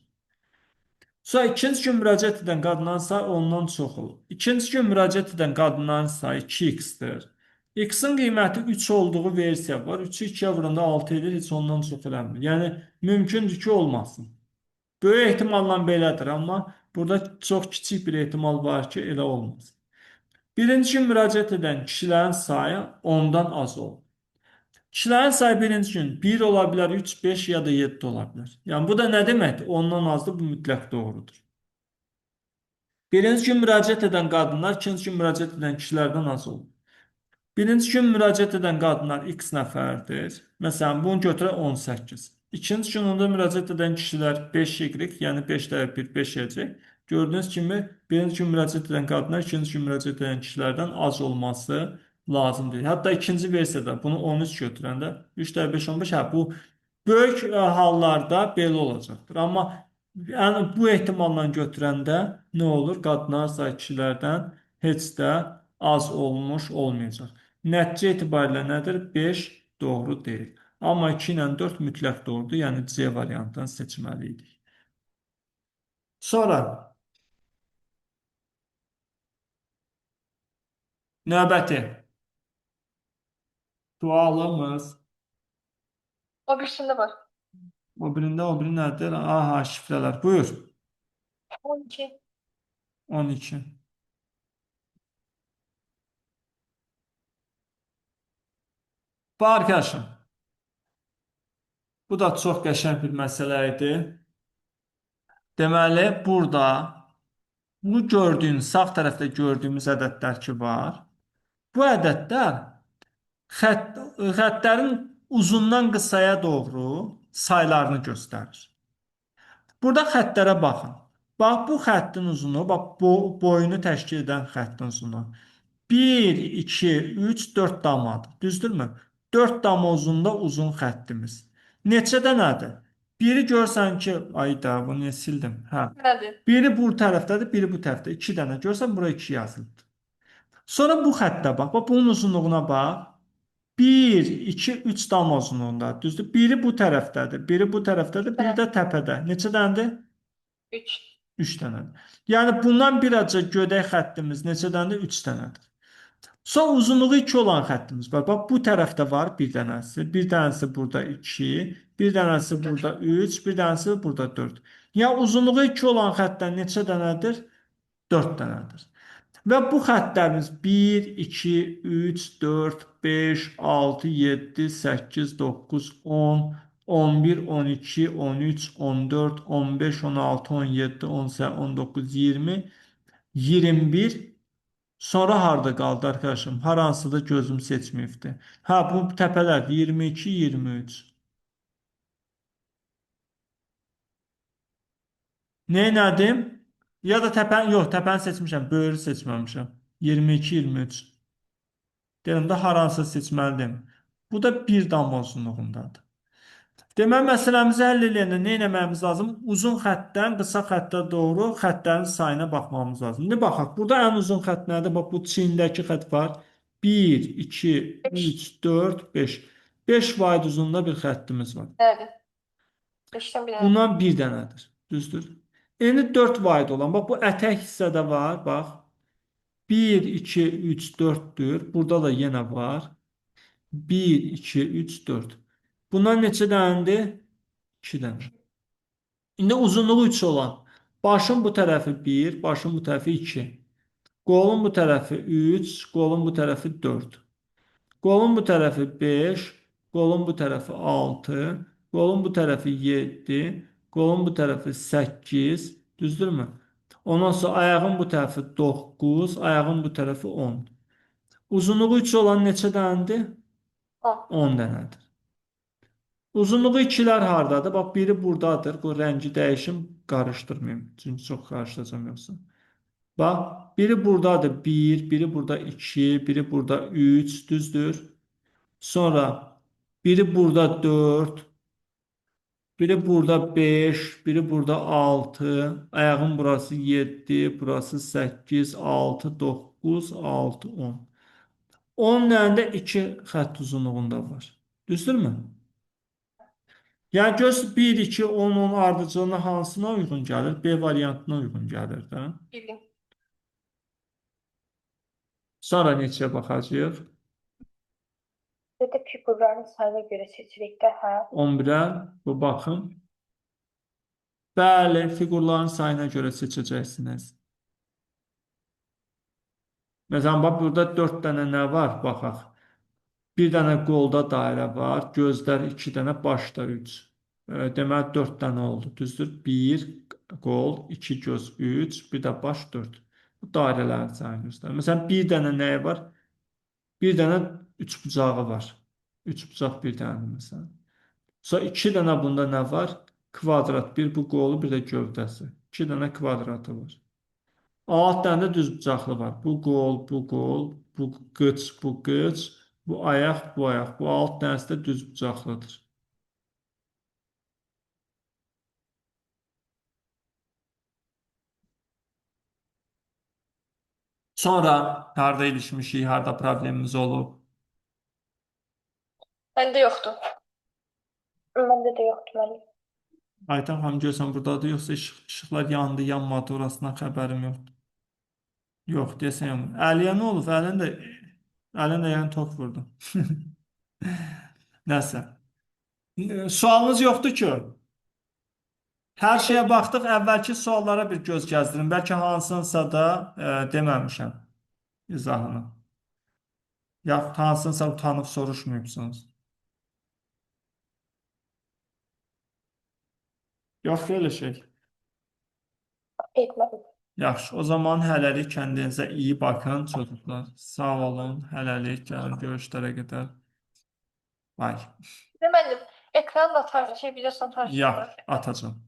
Sonra ikinci gün müraciət edən qadınların sayı ondan çox olur. İkinci gün müraciət edən qadınların sayı 2x-dir. X-in qiyməti 3 olduğu versiya var. 3-ü 2-yə vuranda 6 edir, heç ondan çox eləmir. Yəni, mümkündür ki, olmasın. Böyük ehtimalla belədir, amma burada çox kiçik bir ehtimal var ki, elə olmaz. Birinci gün müraciət edən kişilərin sayı 10-dan az olur. Kişilərin sayı birinci gün 1 ola bilər, 3, 5 ya da 7 ola bilər. Yəni, bu da nə deməkdir? 10-dan azdır, bu mütləq doğrudur. Birinci gün müraciət edən qadınlar ikinci gün müraciət edən kişilərdən az olur. Birinci gün müraciət edən qadınlar x nəfərdir. Məsələn, bunu götürək 18. İkinci gün onda müraciət edən kişilər 5y, yəni 5 dəfə 1, 5 edəcək. Gördüyünüz kimi, birinci gün müraciət edən qadınlar ikinci gün müraciət edən kişilərdən az olması lazım deyil. Hətta ikinci versiyada bunu 13 götürəndə 3 dəfə 5, 15, hə, bu böyük hallarda belə olacaqdır. Amma yəni, bu ehtimalla götürəndə nə olur? Qadınlar sayı kişilərdən heç də az olmuş olmayacaq. Nəticə etibarilə nədir? 5 doğru deyil. Amma 2 ilə 4 mütləq doğrudur. Yəni C variantını seçməli idik. Sonra növbəti sualımız. O birisinde var. O birində, o biri nədir? Aha, şifrələr. Buyur. 12. 12. Bu arkadaşım. Bu da çox qəşəng bir məsələ idi. Deməli, burada bu gördüyün, sağ tərəfdə gördüyümüz ədədlər ki var. Bu ədədlər xəttlərin uzundan qısaya doğru saylarını göstərir. Burada xəttlərə baxın. Bax, bu xəttin uzunu, bax, boyunu təşkil edən xəttin uzunu. 1, 2, 3, 4 damadır. Düzdürmü? 4 dama uzunda uzun xəttimiz. Neçə dənədir? Biri görsən ki, ayda, bunu niyə sildim? Hə. Nədir? Biri bu tərəfdədir, biri bu tərəfdə. 2 dənə. Görsən, bura 2 yazılıbdır. Sonra bu xəttə bax. Bax, bunun uzunluğuna bax. 1, 2, 3 dama uzunluğunda. Düzdür? Biri bu tərəfdədir, biri bu tərəfdədir, biri də təpədə. Neçə dənədir? 3. 3 dənədir. Yəni, bundan bir azca gödək xəttimiz neçə dənədir? 3 dənədir. Sonra uzunluğu 2 olan xəttimiz var. Bax, bu tərəfdə var bir dənəsi. Bir dənəsi burada 2, bir dənəsi burada 3, bir dənəsi burada 4. Yəni, uzunluğu 2 olan xəttdən neçə dənədir? 4 dənədir. Və bu xəttlərimiz 1, 2, 3, 4, 5, 6, 7, 8, 9, 10, 11, 12, 13, 14, 15, 16, 17, 18, 19, 20, 21. Sonra harda qaldı arkadaşım? Hər hansı da gözüm seçməyibdi. Ha, bu təpələr 22, 23. Nə elədim? Ya da təpəni, yox, təpəni seçmişəm, böyrü seçməmişəm. 22, 23. Deyirəm də hər hansı seçməlidim. Bu da bir damla uzunluğundadır. Deməli, məsələmizi həll eləyəndə nə eləməyimiz lazım? Uzun xəttdən qısa xəttə doğru xəttlərin sayına baxmamız lazım. İndi baxaq, burada ən uzun xətt nədir? Bax, bu çiyindəki xətt var. 1, 2, 3, 4, 5. 5 vahid uzunluğunda bir xəttimiz var. Bəli. 5-dən bir dənə. Bundan bir dənədir. Düzdür? İndi 4 vahid olan. Bax, bu ətək hissədə var. Bax. 1, 2, 3, 4-dür. Burada da yenə var. 1, 2, 3, 4. Bundan neçə dənədir? 2 dənə. İndi uzunluğu 3 olan. Başın bu tərəfi 1, başın bu tərəfi 2. Qolun bu tərəfi 3, qolun bu tərəfi 4. Qolun bu tərəfi 5, qolun bu tərəfi 6, qolun bu tərəfi 7, qolun bu tərəfi 8, düzdürmü? Ondan sonra ayağın bu tərəfi 9, ayağın bu tərəfi 10. Uzunluğu 3 olan neçə dənədir? 10. 10 dənədir. Uzunluğu 2-lər hardadır? Bax, biri buradadır. Bu rəngi dəyişim, qarışdırmayayım. Çünki çox qarışdıracağım yoxsa. Bax, biri buradadır 1, biri burada 2, biri burada 3, düzdür? Sonra biri burada 4, biri burada 5, biri burada 6, ayağın burası 7, burası 8, 6, 9, 6, 10. 10 dənə də 2 xətt uzunluğunda var. Düzdürmü? Yəni göz 1, 2, 10, 10 ardıcılığına hansına uyğun gəlir? B variantına uyğun gəlir də. 1. Sonra neçəyə baxacağıq? Burada figurların sayına görə seçirik də, hə. 11-ə bu baxın. Bəli, fiqurların sayına görə seçəcəksiniz. Məsələn, bax burada 4 dənə nə var? Baxaq. Bir dənə qolda dairə var, gözlər 2 dənə, başda 3. Deməli 4 dənə oldu. Düzdür? 1 qol, 2 göz, 3, bir də baş 4. Bu dairələrin sayını göstərir. Məsələn, bir dənə nəyi var? Bir dənə üçbucağı var. Üçbucaq bir dənədir məsələn. Sonra 2 dənə bunda nə var? Kvadrat. Bir bu qolu, bir də gövdəsi. 2 dənə kvadratı var. 6 dənə də düzbucaqlı var. Bu qol, bu qol, bu qıç, bu qıç, bu ayaq, bu ayaq. Bu 6 dənəsi də düzbucaqlıdır. Sonra harda ilişmişik, harda problemimiz olub? Məndə yoxdur. Məndə də yoxdur mənim. Aytan xanım görsən buradadır, yoxsa işıqlar yandı, yanmadı, orasından xəbərim yoxdur. Yox, deyəsən yanmır. Əliyə nə olub? Əlin də yəni tok vurdu. Nəsə. Sualınız yoxdur ki? Hər şeyə baxdıq. Əvvəlki suallara bir göz gəzdirin. Bəlkə hansınsa da deməmişəm izahını. Yaxud hansınsa utanıb soruşmayıbsınız. Yox, elə şey. Etmədim. Yaxşı, o zaman hələlik kəndinizə iyi baxın çocuklar. Sağ olun, hələlik gəlin görüşlərə qədər. Bye. Müəllim, ekran da atar, şey videosunu atarsınız. Yaxşı, atacağım.